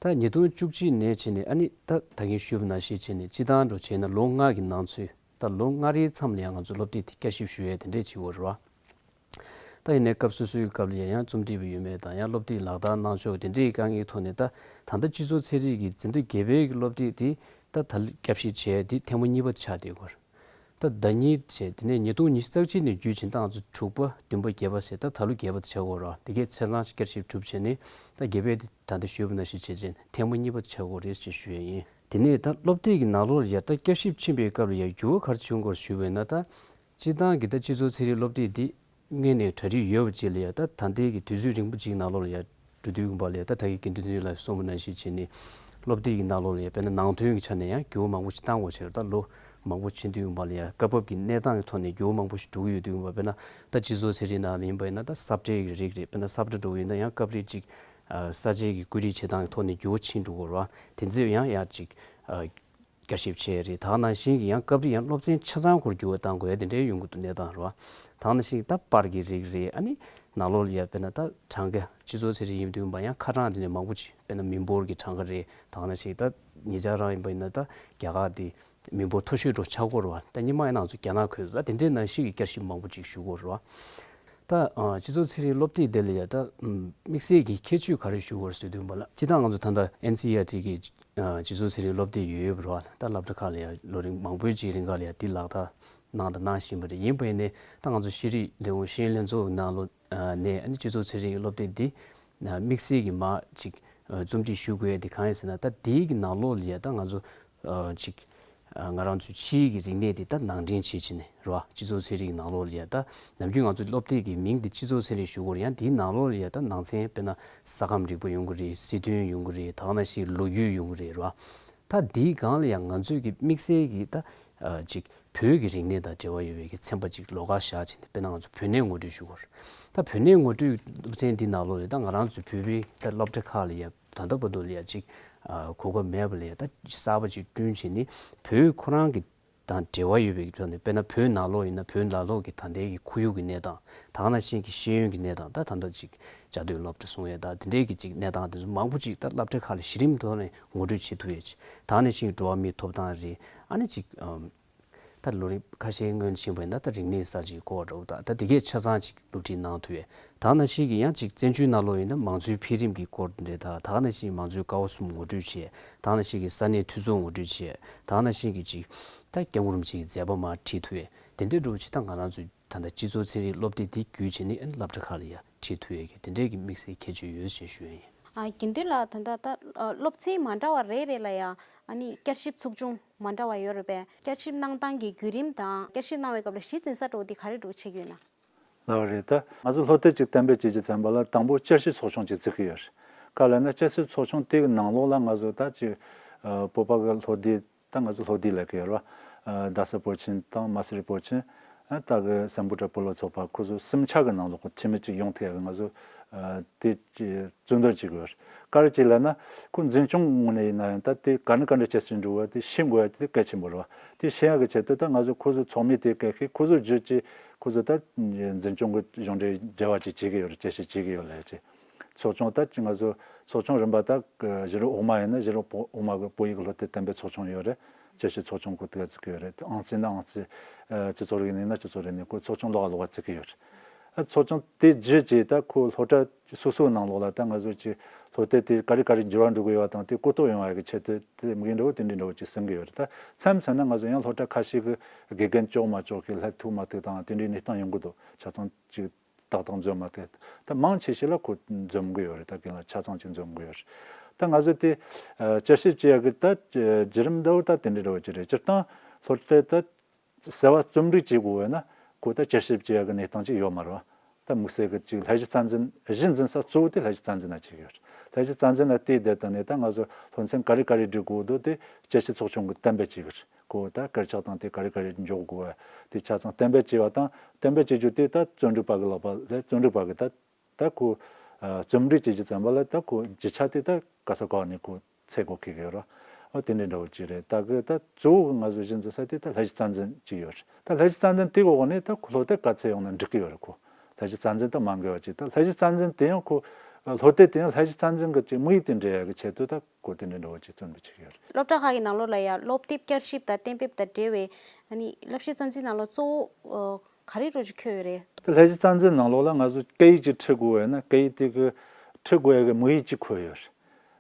ད་ཉིས་སྟོང་བཅུ་གཅིག་ནས་བྱས་ནས་ཨ་ནི་ད་ད་གིན་ཞུས་པ་ནང་བཞིན་བྱས་ནས་སྤྱི་བཏང་འགྲོ་བྱས་ན་ལོ་ལྔ་གི་ནང་ཚུད་ད་ལོ་ལྔ་རེའི་མཚམས་ལ་ཡང་ང་ཚོ་སློབ་དེབ་དེ་བསྐྱར་ཞིབ་ཞུ་ཡས་དེ་འདྲས་བྱེད་དགོས་རེད་བ། ད་ཡིན་ནའི་སྐབས་སོ་སོའི་སྐབས་ལ་ཡང་ཡང་རྩོམ་སྒྲིག་པ་ཡོད་མེད་དང་ཡང་སློབ་དེབ་ལག་བསྟར་གནང་ཕྱོགས་དེ་འདྲའི་དཀའ་ངལ་ཐོག་ནས་ད་ད་ལྟ་སྤྱི་ཚོགས་ཚན་རིག་གི་འཛིན་གྲྭ་བརྒྱད་པའི་གི་སློབ་དེབ་དེ་ད་ད་བསྐྱར་ཞིབ་བྱས་དེ་ཐེངས་མ་གཉིས་པ་ཆགས་བསྡད་ཡོད་རེད། ད་ཟླ་ཉིན་བྱས་དེ་ནས་ཉིས་སྟོང་ཉི་ཤུ་རྩ་གཅིག་ནས་བརྒྱུད་བྱས་ད་ང་ཚོ་དྲུག་པ་བདུན་པ་བརྒྱད་པ་ཟེར་ད་ད་ལོ་བརྒྱད་པ་དེ་ཆགས་ཡོད་རེད། དེ་གའི་ཆ་ཚང་བསྐྱར་ཞིབ་གྲུབ་བྱས་ནས་ད་བརྒྱད་པའི་དེ་ད་ལྟ་ཞུས་པ་ནང་བཞིན་བྱས་བྱས་ཐེངས་མ་གཉིས་པ་དེ་ཆགས་ཡོད་རེད་ཅེས་ཞུ་ཡས་ཡིན། དེ་ནས་ད་སློབ་དེབ་ཀྱི་ནང་ལོགས་ལ་ཡ་ད་བསྐྱར་ཞིབ་ཕྱིན་པའི་སྐབས་ལ་ཡ་འགྱུར་བ་ག་རེ་བྱུང་སྐོར་ཞུས་པས་ན་ད། སྤྱིར་བཏང་གི་ད་སྤྱི་ཚོགས་ཚན་རིག་སློབ་དེབ་འདི་སྔོན་ནས་གྲ་སྒྲིག་ཡོད་པ་ཅིག་ལ་ཡ་ད་ད་ལྟའི་གི་དུས་ཚོད་རིང་པོ་ཅིག་ནང་ལོགས་ལ་ཡ་འགྲོ་དུས་ཀུན་པ་ལ་ཡ་ད་ད་གི་དགེ་འདུན་ནོར་བུ་ལགས་གསུངས་པ་ནང་བཞིན་བྱས་ནས་སློབ་དེབ་ཀྱི་ནང་ལོགས་ལ་ཡ་དཔེར་ན་ནང་དོན་གྱི་ཆ་ནས་ཡང་འགྱུར་བ་མང་པོ་ཞིག་བཏང་དགོས་ཕྱིར་ད་ལོ་མང་པོ་ཕྱིན་དུས་ཀུན་པ་ལ་ཡ་སྐབས་བབ་ཀྱི་གནས་སྟངས་ཀྱི་ཐོག་ནས་འགྱུར་བ་མང་པོ་ཞིག་འགྲོ་གི་ཡོད་དུས་ཀུན་པ་དཔེར་ན་ད་སྤྱི་ཚོགས་ཚན་རིག་ནང་ལ་ཡིན་པ་ཡིན་ན་ད་ས་བཀྲའི་གི་རིགས་རེད། དཔེར་ན་ས་བཀྲ་འགྲོ་གི་ཡིན་ན་ཡང་སྐབས་རེ་ཅིག་ས་ཆའི་གི་བཀོད་སྒྲིག་བྱེད་སྟངས་ཀྱི་ཐོག་ནས་འགྱུར་བ་ཕྱིན་འགྲོ་གི་རེད་བ། དེ་ཚོ་ཡང་ཡང་ཅིག་བསྐྱར་ཞིབ་བྱས་རེད། ད་ག་ནང་བཞིན་གྱི་ཡང་སྐབས་རེ་ཡང་སློབ་ཚན་ཆ་ཚང་སྐོར་འགྱུར་བ་བཏང་དགོས་ཡ་དེ་འདྲའི་ཡོང་གི་འདུག་གནས་སྟངས་རེད་བ། ད་ག་ནང་བཞིན་གྱི་ད་པར་གྱི་རིགས་རེད། ཨ་ནི་ནང་ལོགས་ལ་ཡ་དཔེར་ན་ད་གྲངས་ཀ་སྤྱི་ཚོགས་ཚན་རིག་ཡིན་དུས་ཡིན་པ་ཡང་ཁ་གྲངས་དེ་ནས་མང་པོ་ཅིག་དཔེར་ན་མི་འབོར་གྱི་གྲངས་ཀ་རེད། ད་ག་ནང་བཞིན་ད་ཉེ་ཆར་རང་ཡིན་པ་ཡིན་ན་ད་རྒྱ་གར་དེ་མི་འབོར་མཐོ་ཤོས་འགྲོ་ཆགས་ཀྱི་ཡོད་རེད་བ། ད་སྔོན་མ་ཡིན་ན་ང་ཚོ་རྒྱ་ནག་ཁུལ་དུ་ད་དེ་འདྲའི་ནང་བཞིན་གྱི་བསྐྱར་ཞིབ་མང་པོ་ཅིག་ཞུ་གི་ཡོད་རེད་བ། ད་ཨ་སྤྱི་ཚོགས་ཚན་རིག་སློབ་དེབ་དེ་ལ་ཡ་ད་དམིགས་བསལ་གྱི་ཁྱད་ཆོས་ག་རེ་ཞུ་དགོས་ཟེར་དུས་ཡིན་པ་ལ་སྤྱིར་བཏང་ང་ཚོ་ད་ལྟ་ཨེན་སི་ཨི་ཨར་ཊི་གི་ཨ་སྤྱི་ཚོགས་ཚན་རིག་སློབ་དེབ་ཡོད་ཡོད་པ་རེད་བ། ད་སློབ་གྲྭ་ཁག་ལ་ཡ་ལོ་རིམ་མང་པོའི་ཅིག་རིང་ག་ལ་ཡ་འདི་ལག་བསྟར་གནང་དང་གནང་བཞིན་པ་རེད། ཡིན་པ་ཡིན་ནའི་ད་ང་ཚོ་ཤེས་རིག་ལས་ཁུངས་ཤེས་ཡོན་ལྷན་ཚོགས་ཀྱི་ནང་ལོགས་ཨ་ནས་ཨ་ནི་སྤྱི་ཚོགས་ཚན་རིག་སློབ་དེབ་འདི་ཨ་དམིགས་བསལ་གྱི་མ་ཅིག་ཨ་རྩོམ་སྒྲིག་ཞུ་དགོས་ཡ་འདི་གང་ཡིན་ཟེར་ན་ད་འདིའི་གི་ནང་ལོགས་ལ་ཡ་ད་ང་ཚོ་ཨ་ཅིག་ཨ་ང་རང་ཚོའི་ཕྱིའི་གི་རིག་གནས་འདི་ད་ནང་འདྲེན་བྱེད་ཕྱིན་ནས་རེད་བ། སྤྱི་ཚོགས་ཚན་རིག་གི་ནང་ལོགས་ལ་ཡ་ད་ནམ་རྒྱུན་ང་ཚོ་སློབ་དེབ་ཀྱི་མིང་འདི་སྤྱི་ཚོགས་ཚན་རིག་ཞུ་དགོས་རེད། ཡང་འདིའི་ནང་ལོགས་ལ་ཡ་ད་ནང་ཚན་དཔེར་ན་ས་ཁམས་རིག་པ་ཡོང་གི་རེད། སྲིད་དོན་ཡོང་གི་རེད། ད་ག་ནང་བཞིན་ལོ་རྒྱུས་ཡོང་གི་རེད་རེད་བ། ད་འདིའི་སྒང་ལ་ཡང་ང་ཚོས་ཀྱི་དམིགས་བསལ་གྱི་ད་ཨ་ཅིག་བོད་ཀྱི་རིག་གནས་དང་འབྲེལ་བ་ཡོད་པའི་གི་ཚན་པ་ཅིག་ལོགས་ཀ་བཞག་བྱས་ནས་དཔེར་ན་ང་ཚོ་བོད་གནས་ངོ་སྤྲོད་ཞུ་དགོས་རེད། ད་བོད་གནས་ངོ་སྤྲོད་སློབ་ཚན་འདི་ནང་ལོགས་ལ་ད་ང་རང་ཚོའི་བོད་པའི་ད་སློབ་གྲྭ་ཁག་ལ་ཡ་ད་ལྟ་བར་དུ་ལ་ཡ་ཅིག་ཨ་གོ་སྐབས་མེད་པ་ལ་ཡ་ད་གསར་པ་ཅིག་བསྐྲུན་བྱས་ནས་བོད་ཁོ་རང་གི་དང་འབྲེལ་བ་ཡོད་པའི་ཐོག་ནས་དཔེར་ན་བོད་ནང་ལོགས་ཡིན་ན་བོད་ནང་ལོགས་ཀྱི་ད་ལྟའི་གི་ཁོར་ཡུག་གི་གནས་སྟངས་ད་ག་ནང་བཞིན་གྱི་ཤེས་ཡོན་གྱི་གནས་སྟངས་ད་ད་ལྟ་ཅིག་བཅའ་སྡོད་སློབ་གྲྭ་སོང་ཡས་ད་དེ་འདྲའི་གི་ཅིག་གནས་སྟངས་དེ་ཚོ་མང་པོ་ཅིག་ད་སློབ་གྲྭ་ཁག་ལ་གཞི་རིམ་ཐོག་ནས་ངོ་སྤྲོད་བྱེད་ཐུབ་ཡས་ཅིག་ད་ག་ནང་བཞིན་གྱི་འགྲོ་བ་མིའི་ཐོབ་ཐང་རེད། ཨ་ནི་ཅིག་ཨམ་ད་ལོ་རིམ་ཁ་ཤས་སྔོན་ཕྱིན་པ་ཡིན་ན་ད་རིག་གནས་གསར་བརྗེའི་སྐོར་འདྲ་བོ་ད་ད་དེ་གས་ཆ་ཚང་ཅིག་སློབ་ཁྲིད་གནང་ཐུབ་ཡས། ད་ག་ནང་བཞིན་གྱི་ཡང་ཅིག་བཙན་བྱོལ་ནང་ལོགས་ཡིན་ན་མང་གཙོའི་འཕེལ་རིམ་གྱི་སྐོར་འདྲ་ད་ད་ག་ནང་བཞིན་མང་གཙོའི་ཀ་བ་གསུམ་ངོ་སྤྲོད་བྱས། ད་ག་ནང་བཞིན་གྱི་ས་གནས་འཐུས་ཚོགས་ངོ་སྤྲོད་བྱས། ད་ག་ནང་བཞིན་གྱི་ཅིག་ད་སྐྱབས་མགོན་རིན་པོ་ཆེའི་མཛད་པ་མར་ཁྲིད་ཐུབ་ཡས་དེ་འདྲའི་འདྲ་བོ་ཅིག་ད་ང་རང་ཚོའི་ད་ལྟ་སྤྱི་ཚོགས་ཚན་རིག་སློབ་དེབ་འདི་བརྒྱུད་བྱས་ནས་ཨ་ནི་སློབ་གྲྭ་ཁག་ལ་ཡ་ བྱེད་ཐུབ་ཡས་ཀྱི་དེ་འདྲས་ཀྱི་དམིགས་བསལ་ཁྱད་ཆོས་ཡོད་ཅེས་ཞུ་ཡས་ཡིན། ཨ། དགེ་འདུན་ལགས། ད་ལྟ་ད་ཨ་སློབ་ཚན་མ་འདྲ་བ་རེ་རེ་ལ་ཡང་ཨ་ནི་བསྐྱར་ཞིབ་ཚོགས་ཆུང་མ་འདྲ་བ་ཡོད་རེད་པས། བསྐྱར་ཞིབ་གནང་སྟངས་ཀྱི་བརྒྱུད་རིམ་དང་བསྐྱར་ཞིབ་གནང་བའི་སྐབས་ལ་གཞི་འཛིན་ས་འདྲ་བོ་འདི་ག་རེ་འདྲ་བོ་བྱེད་ཀྱི་ཡོད་ན། ལགས་རེད། ད་ང་ཚོ་སློབ་དེབ་ཅིག་གཏན་འབེབས་བྱེད་ཀྱི་ཙམ་པ་ལ་དང་པོ་བསྐྱར་ཞིབ་ཚོགས་ཆུང་ཅིག་བཙུགས་ཀྱི་ཡོད་རེད། ག་ལ་ན་བསྐྱར་ཞིབ་ཚོགས་ཆུང་དེ་གི་ནང་ལོགས་ལ་ང་ཚོ་ད་ཅིག་ཨ་བོད་པ་གི་སློབ་དེབ། ད་ང་ཚོ་སློབ་དེབ་ལབ་ཀྱི་ཡོད་རེད་བ། ཨ་རྡ་ས་བོད་ཁྱིམ་དང་མ་སི་རི་བོད་ཁྱིམ། ཨ་ད་གི་སམ་བྷོ་ཊ་སྤོ་ལོ་ཚོགས་པ། ཁོ་ཚོ་གསུམ་ཆ་གི་ནང་ལོགས་འཐུས་མི་གཅིག་ཡོང་ཐུབ་ཡ་གི་ང་ཚོ་ཨ་དེ་ཅིག་རྩོད་འདོད་བྱེད་ཀྱི་ཡོད་རེད། ག་རེ་བྱས་ལབ་ན། ཁོ་འཛིན་སྐྱོང་ངོས་ནས་ཡིན་ན་ཡང་ད་དེ་ག་ནས་ག་འདྲ་བྱས་ཟིན་འགྲོ་བ་དེ་ཤེས་དགོས་ཡ་དེ་གལ་ཆེན་པོ་རེད་བ། དེ་ཤེས་ཡ་གི་ཆེད་དུ་ད་ང་ཚོ་ཁོ་ཚོ་ཚོགས་མི་དེ་ག་གི་ཁོ་ཚོ་བརྒྱུད་ཀྱིས་ཁོ་ཚོ་ད་འཛིན་སྐྱོང་གི་གཞུང་འབྲེལ་འབྲེལ་བ་ཅིག་བྱེད་ཀྱི་ཡོད་རེད། བསྐྱར་ཞིབ་བྱེད་ཀྱི་ཡོད་ལབ་ཅིག་ཚོགས་ཆུང་ད་ཅིག་ང་ཚོ་ཚོགས་ཆུང་རིམ་པ་ད་གཞི་རིམ་འོག་མ་ཡིན་ན་གཞི་རིམ་འོག་མ་གི་བོད་ཡིག་སློབ་དེབ་གཏན་འབེབས་ཚོགས་ཆུང་ཡོད་རེད། བསྐྱར་ཞིབ་ཚོགས་ཆུང་ཁོ་དེ་ག་བཙུགས་ཀྱི་ཡོད་རེད། ཨང་རྩིས་ན་ཨང་རྩིས། ཨ་སྤྱི་ཚོགས་རིག་གནས་ན་སྤྱི་ཚོགས་རིག་གནས། ཁོ་ཚོགས་ཆུང་ལོགས་ལོགས་བཙུགས་ཀྱི་ཡོད་རེད། ཨ་ཚོགས་ཆུང་དེ་བརྒྱུད་ཀྱིས་ད་ཁོ་སློབ་གྲྭ་སོ་སོའི་ནང་ལོགས་ལ་ད་ང་ཚོ་ཅིག་སློབ་དེབ་དེ་ག་རེ་ག་རེ་འགྱུར་བ་འགྲོ་གི་ཡོད་པ་དང་། དེ་གོ་རྟོགས་ཡོང་བ་གི་ཆེད་དུ་དེ་དམིགས་ཡུལ་འདྲ་བོ་དེ་འདྲའི་འདྲ་བོ་ཅིག་ཟིན་གྱི་ཡོད་རེད། ད་མཚམས་མཚམས་ན་ང་ཚོ་ཡང་སློབ་གྲྭ་ཁ་ཤས་ཀྱི་དགེ་རྒན་ལྕོགས་མ་ལྕོགས་ཀྱི་སླེབས་ཐུབ་མ་ཐུབ་དང་དེ་འདྲའི་གནས་སྟངས་ཡོང་གི་འདུག་ཆ་ཚང་ཅིག་ཏག་ཏག་འཛོམས་མ་ཐུབ། ད་མང་ཆེ་ཤོས་ལ་ཁོ་འཛོམས་གི་ཡོད་རེད། ད་རྒན་ལགས་ཆ་ཚང་ཅིག་འཛོམས་གི་ཡོད་རེད། ད་ང་ཚོ་དེ་ཨ་བསྐྱར་ཞིབ་བྱེད་ཡག་གི་ད་བརྒྱུད་རིམ་འདྲ་བོ་ད་དེ་འདྲ་འདྲ་བོ་ཅིག་རེད། སྤྱིར་བཏང་སློབ་གྲྭའི་ད་གསར་བ་རྩོམ་སྒྲིག་བྱེད་དགོས་ཡོད་ན་ཁོ་ད་བསྐྱར་ཞིབ་བྱེད་ཡག་གི་གནས་སྟངས་ཅིག་ཡོད་མ་རེད་བ། ད་དམིགས་བསལ་གི་ཅིག་ལྷད་གཞི་རྩ་འཛིན་གཞི་འཛིན་ས་གཙོ་བོ་དེ་ལྷད་གཞི་རྩ་འཛིན་ན་བྱེད་ཀྱི་ཡོད་རེད། ལྷད་གཞི་རྩ་འཛིན་ན་བལྟས་བསྡད་དང་ནས་ད་ང་ཚོ་སློབ་ཚན་ག་རེ་ག་རེ་སྒྲིག་དགོས་འདུག་དེ་བསྐྱར་ཞིབ་ཚོགས་ཆུང་གིས་གཏན་འབེབས་བྱེད་ཀྱི་རེད། ཁོ་ད་དཀར་ཆག་དང་དེ་ག་རེ་ག་རེ་འཇོག་དགོས་པ་དེ་ཆ་ཚང་གཏན་འབེབས་བྱས་པ་དང་། གཏན་འབེབས་བྱེད་རྒྱུ་དེ་ད་རྩོམ་སྒྲིག་པ་གི་ལག་པ་ལ། རྩོམ་སྒྲིག་པ་གི་ད་ད་ཁོ་ཨ་རྩོམ་སྒྲིག་བྱེད་རྒྱུ་ཙམ་པ་ལ་ད་ཁོ་རྒྱུ་ཆ་དེ་ད་ག་ས་ག་ནས་ཁོ་འཚོལ་དགོས་ཀྱི་ཡོད་རེད། ཨོ་དེ་འདྲའི་འདྲ་བོ་ཅིག་རེད། ད་གི་ད་གཙོ་བོ་གི་ང་ཚོ་གཞི་འཛིན་ས་དེ་ད་ལྷད་གཞི་རྩ་འཛིན་ཅིག་ཡོད་རེད། ད་ལྷད་གཞི་རྩ་འཛིན་དེ་འོག་ནས་ད་ཁོ་སློབ་དེབ་ག་ཚད་ཡོང་ན་འགྲིག་གི་ཡོད་རེད། ཁོ་ལྷད་གཞི་རྩ་འཛིན་ད་མ་འགལ་བ་ཅིག་ད་ལྷད་གཞི་རྩ་འཛིན་དེ་ཡང་ཁོ་སློབ་དེབ་དེ་ཡང་ལྷད་གཞི་རྩ་འཛིན་གི་ཅིག་དམིགས་ཡུལ་དེ་འགྲུབ་ཡག་གི་ཆེད་དུ་ད་ཁོ་དེ་འདྲའི་འདྲ་བོ་ཅིག་རྩོམ་སྒྲིག་བྱེད་ཀྱི་ཡོད་རེད། སློབ་གྲྭ་ཁག་གི་ནང་ལོགས་ལ་ཡང་སློབ་དེབ་བསྐྱར་ཞིབ་དང་གཏན་འབེབས་དང་འབྲེལ་བའི་ཨ་ནི་བསླབ་གཞི་རྩ་འཛིན་ནང་ལོགས་གཙོ་བོ་ཨ་ག་རེ་འདྲ་བོ་ཅིག་འཁོད་ཡོད་རེད། ད་ལྷད་གཞི་རྩ་འཛིན་ནང་ལོགས་ལ་ང་ཚོ་སྐད་ཡིག་ཅིག་ཁྲིད་དགོས་ཡོད་ན་སྐད་ཡིག་དེ་གི་ཁྲིད་དགོས་ཡག་གི་དམིགས་ཡུལ་ཅིག་འཁོད་ཡོད་རེད།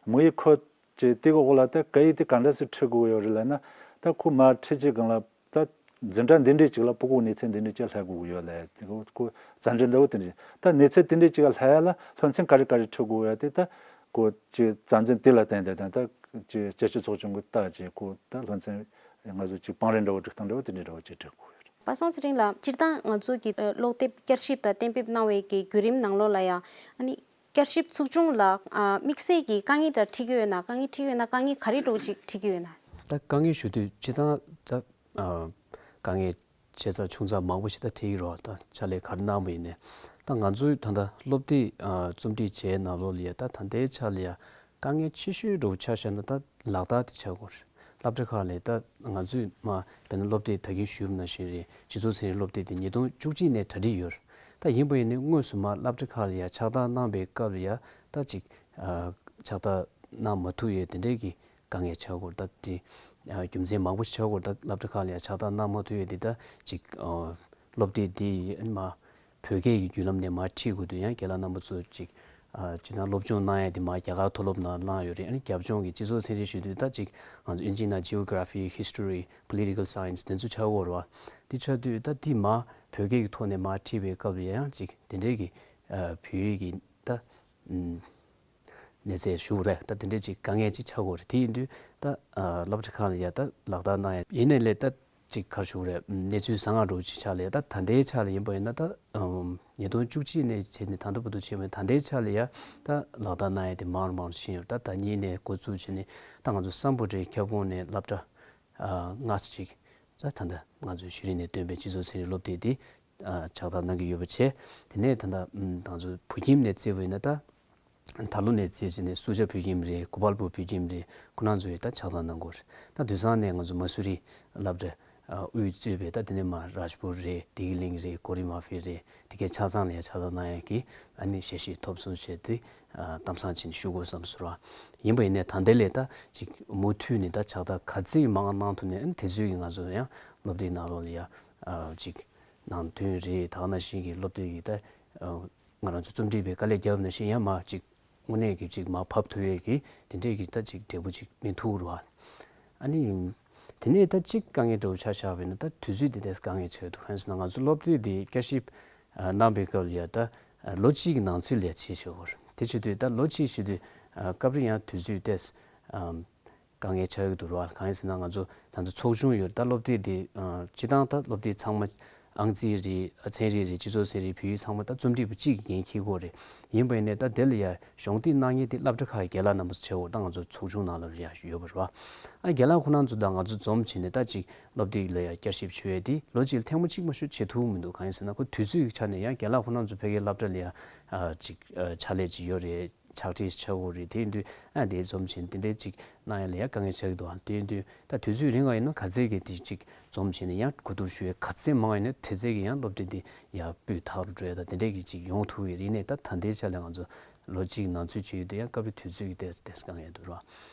དམིགས་ཡུལ་འཁོད་ཅེས་དེ་གི་འོག་ལ་ད་སྐད་ཡིག་དེ་ག་འདྲ་སེ་ཁྲིད་དགོས་ཡོད་རེད་ལབ་ན། ད་ཁོ་མར་ཁྲིད་ཀྱི་སྒང་ལ་ད་འཛིན་གྲྭ་འདི་འདྲའི་ཅིག་ལ་ཕྲུ་གུ་གནས་ཚད་འདི་འདྲའི་ཅིག་སླེབས་དགོས་ཀྱི་ཡོད་ལབ། དེ་ཁོ་ཁོ་རྩ་འགྲེལ་འདྲ་བོ་དེ་འདྲ། ད་གནས་ཚད་དེ་འདྲའི་ཅིག་ལ་སླེབས་ཡ་ལ་སློབ་ཚན་ག་རེ་ག་རེ་ཁྲིད་དགོས་ཡ་དེ་ད་ཁོ་ཅིག་རྩ་འཛིན་དེ་ལ་བརྟེན་ཏེ་དང་ད་ཅིག་བསྐྱར་ཞིབ་ཚོགས་ཆུང་གིས་ད་ཅིག་ཁོ་ད་སློབ་ཚན་ང་ཚོ་ཅིག་བང་རིམ་འདྲ་བོ་སྒྲིག་སྟངས་འདྲ་བོ་དེ་འདྲའི་འདྲ་བོ་ཅིག་སྒྲིག་དགོས་ཡོད་རེད། པ་སངས་ཚེ་རིང་ལགས། སྤྱིར་བཏང་ང་ཚོ་གི་ཨ་སློབ་དེབ་བསྐྱར་ཞིབ་དང་གཏན་འབེབས་གནང་བའི་གི་བརྒྱུད་རིམ་ནང་ལོགས་ལ་ཡང་ཨ་ནི་བསྐྱར་ཞིབ་ཚོགས་ཆུང་ལ་ཨ་དམིགས་བསལ་གྱི་དཀའ་ངལ་འདྲ་འཕྲད་ཀྱི་ཡོད་ན། དཀའ་ངལ་འཕྲད་ཀྱི་ཡོད་ན་དཀའ་ངལ་ག་རེ་འདྲ་བོ་ཅིག་འཕྲད་ཀྱི་ཡོད་ན། ད་དཀའ་ངལ་ཞུ་དུས་སྤྱིར་བཏང་ད་ཨ་དཀའ་ངལ་ཆེ་ཙག་ཆུང་ཙག་མང་པོ་ཞིག་ད་འཕྲད་ཀྱི་རེད་བ། ད་ཕྱག་ལས་ག་རེ་གནང་བ་ཡིན་ནའི། ད་ང་ཚོའི་ད་ལྟ་སློབ་དེབ་ཨ་རྩོམ་སྒྲིག་བྱས་ནང་ལོགས་ལ་ཡ་ད་ད་ལྟའི་ཆ་ལ་ཡ་དཀའ་ངལ་ཆེ་ཤོས་འདྲ་བོ་ཆ་བཞག་ན་ད་ལག་བསྟར་དེ་ཆགས་ཀྱི་ཡོད་རེད། སློབ་གྲྭ་ཁག་ལ་ད་ང་ཚོས་མ་དཔེར་ན་སློབ་དེབ་ད་གིན་ཞུས་པ་ནང་བཞིན་རེད། སྤྱི་ཚོགས་ཚན་རིག་སློབ་དེབ་དེ་ཉིས་སྟོང་བཅུ་གཅིག་ནས་གྲ་སྒྲིག་ཡོད་རེད། ད་ཡིན་པ་ཡིན་ནའི་དངོས་སུ་མ་སློབ་གྲྭ་ཁག་ལ་ཡ་ཕྱག་བསྟར་གནང་པའི་སྐབས་ལ་ཡ་ད་ཅིག་ཨ་ཕྱག་བསྟར་གནང་མ་ཐུབ་ཡས་དེ་འདྲས་ཀྱི་དཀའ་ངལ་ཆགས་ཀྱི་ཡོད་རེད། ད་དེ་ཨ་རྒྱུ་མཚན་མང་པོ་ཞིག་ཆགས་ཀྱི་ཡོད་རེད། ད་སློབ་གྲྭ་ཁག་ལ་ཡ་ཕྱག་བསྟར་གནང་མ་ཐུབ་ཡས་དེ་ད་ཅིག་ཨ་སློབ་དེབ་དེ་ཨ་ནི་མ་བོད་སྐད་ཀྱི་བརྒྱུད་ལམ་ནས་མར་ཁྲིད་དགོས་དུས་ཡང་རྒན་ལགས་རྣམ་པ་ཚོ་ཅིག་ཨ་སྤྱིར་བཏང་སློབ་སྦྱོང་གནང་ཡ་དེ་མར་རྒྱ་གར་མཐོ་སློབ་ནང་གནང་ཡོད་རེད། ཨ་ནི་རྒྱབ་ལྗོངས་ཀྱི་སྤྱི་ཚོགས་ཚན་རིག་ཞུ་དུས་ད་ཅིག་ང་ཚོ་དབྱིན་ཇིའི་ནང་Geography, History, Political Science དེ་ཚོ་ཆགས་ཀྱི་ཡོད་རེད་བ། དེ་ཆགས་དུས་ད་དེ་མར་བོད་སྐད་ཀྱི་ཐོག་ནས་མར་ཁྲིད་པའི་སྐབས་ལ་ཡང་ཅིག་དེ་འདྲས་ཀྱི་ཨ་བོད་ཡིག་གི་ད་ཨུམ། གནས་ཚད་ཞུ་རེད། ད་དེ་འདྲས་ཅིག་དཀའ་ངལ་ཅིག་ཆགས་ཀྱི་ཡོད་རེད། དེ་ཡིན་དུས་ད་ཨ་སློབ་གྲྭ་ཁག་ལ་ཡ་ད་ལག་བསྟར་གནང་ཡ་ཡིན་ནའི་ལས་ད་ཅིག་ག་རེ་ཞུ་དགོས་རེད། གནས་ཚུལ་གསར་བསྔགས་འདྲ་བོ་ཅིག་ཆགས་ལ་ཡ་ད་ད་ལྟའི་ཆ་ལ་ཡིན་པ་ཡིན་ན་ད་ཨམ་ཉིས་སྟོང་བཅུ་གཅིག་ནས་བྱས་ནས་ད་ལྟ་བར་དུ་བྱས་པ་ཡིན་ད་ལྟའི་ཆ་ལ་ཡ་ད་ལག་བསྟར་གནང་ཡ་དེ་མང་རུ་མང་རུ་ཕྱིན་ཡོད་རེད། ད་ཟླ་གཉིས་ནས་འགོ་བཙུགས་བྱས་ནས་ད་ང་ཚོ་སམ་བྷོ་ཊའི་ཁྱབ་ཁོངས་ནས་སློབ་གྲྭ་ཨ་ལྔ་ཙམ་ཅིག་ད་ད་ལྟ་ང་ཚོའི་གཞི་རིམ་ནས་ཐོན་པའི་སྤྱི་ཚོགས་ཚན་རིག་སློབ་དེབ་དེ་ཨ་ཕྱག་བསྟར་གནང་གི་ཡོད་པ་བྱས། དེ་ནས་ད་ལྟ་ཨམ་ང་ཚོ་བོད་ཁྱིམ་ནས་བརྩིས་པ་ཡིན་ན་ད། ད་ལོ་ནས་བརྩིས་བྱས་ནས་སུ་ཇཱ་བོད་ཁྱིམ་རེད། གོ་པལ་པུར་བོད་ཁྱིམ་རེད། ཁོ་རང་ཚོས་ད་ཕྱག་བསྟར་གནང་གི་ཡོད་རེད། ད་དེང་སང་ནས་ང་ཚོ་མ་སུ་རི་སློབ་གྲྭ་ཨ་དབུས་གཙོས་པའི་ད་དེ་ནས་མར་རཱཇ་པུར་རེད། བདེ་སྐྱིད་གླིང་རེད། གོ་རི་མ་ཕི་རེད། དེ་གའི་ཆ་ཚང་ལ་ཡང་ཕྱག་བསྟར་གནང་ཡག་གི་ཨ་ནི་ཞལ་བཞེས་ཐོབ་སོང་བྱས་ཏེ་ཨ་གཏམ་བཟང་བྱས་ནས་ཞུ་དགོས་བསམ་སོང་ར། ཡིན་པ་ཡིན་ནའི་ད་ལྟའི་ལས་ད་ཅིག་མུ་མཐུད་ནས་ད་ཕྱག་བསྟར་ག་ཚོད་མང་གནང་ཐུབ་ནའི་ཨ་ནི་དེ་ཚོད་ཀྱིས་ང་ཚོ་ཡང་སློབ་དེབ་ནང་ལོགས་ལ་ཡང་ཨ་ཅིག་ནང་དོན་རེད། ད་ག་ནང་བཞིན་གྱི་སློབ་དེབ་ཀྱི་ད་ཨ། ང་རང་ཚོ་རྩོམ་སྒྲིག་པའི་དཀའ་ལས་བརྒྱབ་ནང་བཞིན་ཡང་མར་ཅིག་དངོས་གནས་ཀྱི་ཅིག་མར་ཕབ་ཐུབ་ཡས་ཀྱི་དེ་འདྲས་ཀྱི་ད་ཅིག་འབྲས་བུ་ཅིག་སྨིན་ཐུབ་རེད་བ། ཨ་ནི་དེ་ནས་ད་ཅིག་དཀའ་ངལ་འདྲ་བོ་ཆ་བཞག་པ་ཡིན་ན་ད་དུས་ཚོད་དེ་ཏོག་ཙམ་དཀའ་ངལ་ཆགས་འདུག་གང་ཡིན་ཟེར་ན་ང་ཚོ་སློབ་དེབ་དེ་བསྐྱར་ཞིབ་ཨ་གནང་པའི་སྐབས་ལ་ཡ་ད་ ལོ་གཅིག་གི་ནང་ཚུད་ལས་བྱེད་བྱེད་དགོས་རེད། དེ་བྱེད་དུས་ད་ལོ་གཅིག་བྱེད་དུས་སྐབས་རེ་ཡང་དུས་ཚོད་ཏོག་ཙམ་དཀའ་ངལ་ཆགས་ཀྱི་འདུག་ར། གང་ཡིན་ཟེར་ན་ང་ཚོ་ད་ལྟ་ཚོགས་ཆུང་ཡོད་རེད། ད་སློབ་དེབ་འདི་སྤྱི་བཏང་ད་སློབ་དེབ་ཚང་མ་ཨང་རྩིས་རེད། ཚན་རིག་རེད། སྤྱི་ཚོགས་ཚན་རིག་བོད་ཡིག་ཚང་མ་ད་རྩོམ་སྒྲིག་པ་གཅིག་གིས་འགན་འཁྱེར་དགོས་རེད། ཡིན་པ་ཡིན་ནའི་ད་དེ་ལ་ཡང་གཞོགས་འདེགས་གནང་མཁན་དེ་སློབ་གྲྭ་ཁག་གི་རྒན་ལགས་རྣམ་པ་ཚོ་བྱེད་དགོས། ད་ང་ཚོ་ཚོགས་ཆུང་ནང་ལ་ཡང་ཡོད་པ་རེད་བ། ཨ་རྒན་ལགས་ཁོ་རང་ཚོ་དང་ང་ཚོ་འཛོམས་བྱས་ནས་ད་ཅིག་སློབ་དེབ་ལ་ཡང་བསྐྱར་ཞིབ་བྱེད་ཡས་དེ་ལོ་གཅིག་ལ་ཐེངས་མ་གཅིག་མ་གཏོགས་བྱེད་ཐུབ་ཀྱི་མི་འདུག་གང་ཡིན་ཟེར་ན་ཁོ་དུས་ཚོད་ཀྱི་ཆ་ནས་ཡང་རྒན་ལགས་ཁོ་རང་ཚོ་ཕ་གིའི་སློབ་གྲྭ་ལ་ཡང་ཨ་ཅིག་ཨ་ཕྱག་ལས་ཅིག་ཡོད་རེད། ཕྱག་བྲིས་ཆགས་ཡོད་རེད། དེ་ཡིན་དུས་ཨ་དེ་འཛོམས་བྱས་ནས་དེ་འདྲའི་ཅིག་གནང་ཡ་ལ་ཡང་དཀའ་ངལ་ཆགས་ཀྱི་འདུག་ཨ་དེ་ཡིན་དུས་ད་དུས་ཚོད་རིང་བ་ཡིན་ན་ག་ཚད་ཀྱིས་དེ་ཅིག་འཛོམས་བྱས་ནས་ཡང་གོ་བསྡུར་ཞུ་ཡ་ག་ཚད་མང་བ་ཡིན་ན་དེ་ཚད་ཀྱིས་ཡང་སློབ་གྲྭ་འདི་ཡར་སྤུས་དག་རུ་འགྲོ་ཡ་ད་དེ་འདྲའི་གི་ཅིག་ཡོང་ཐུབ་ཡོད་རེད། ཡིན་ནའི་ད་ད་ལྟའི་ཆ་ལ་ང་ཚོ་ལོ་གཅིག་ནང་ཚུད་བྱེད་ཡོད་དུས་ཡང་སྐབས་རེ་དུས་ཚོད་ཀྱི་ཏོག་ཙམ་ཏོག་ཙམ་དཀའ་ངལ་འདུག་ར།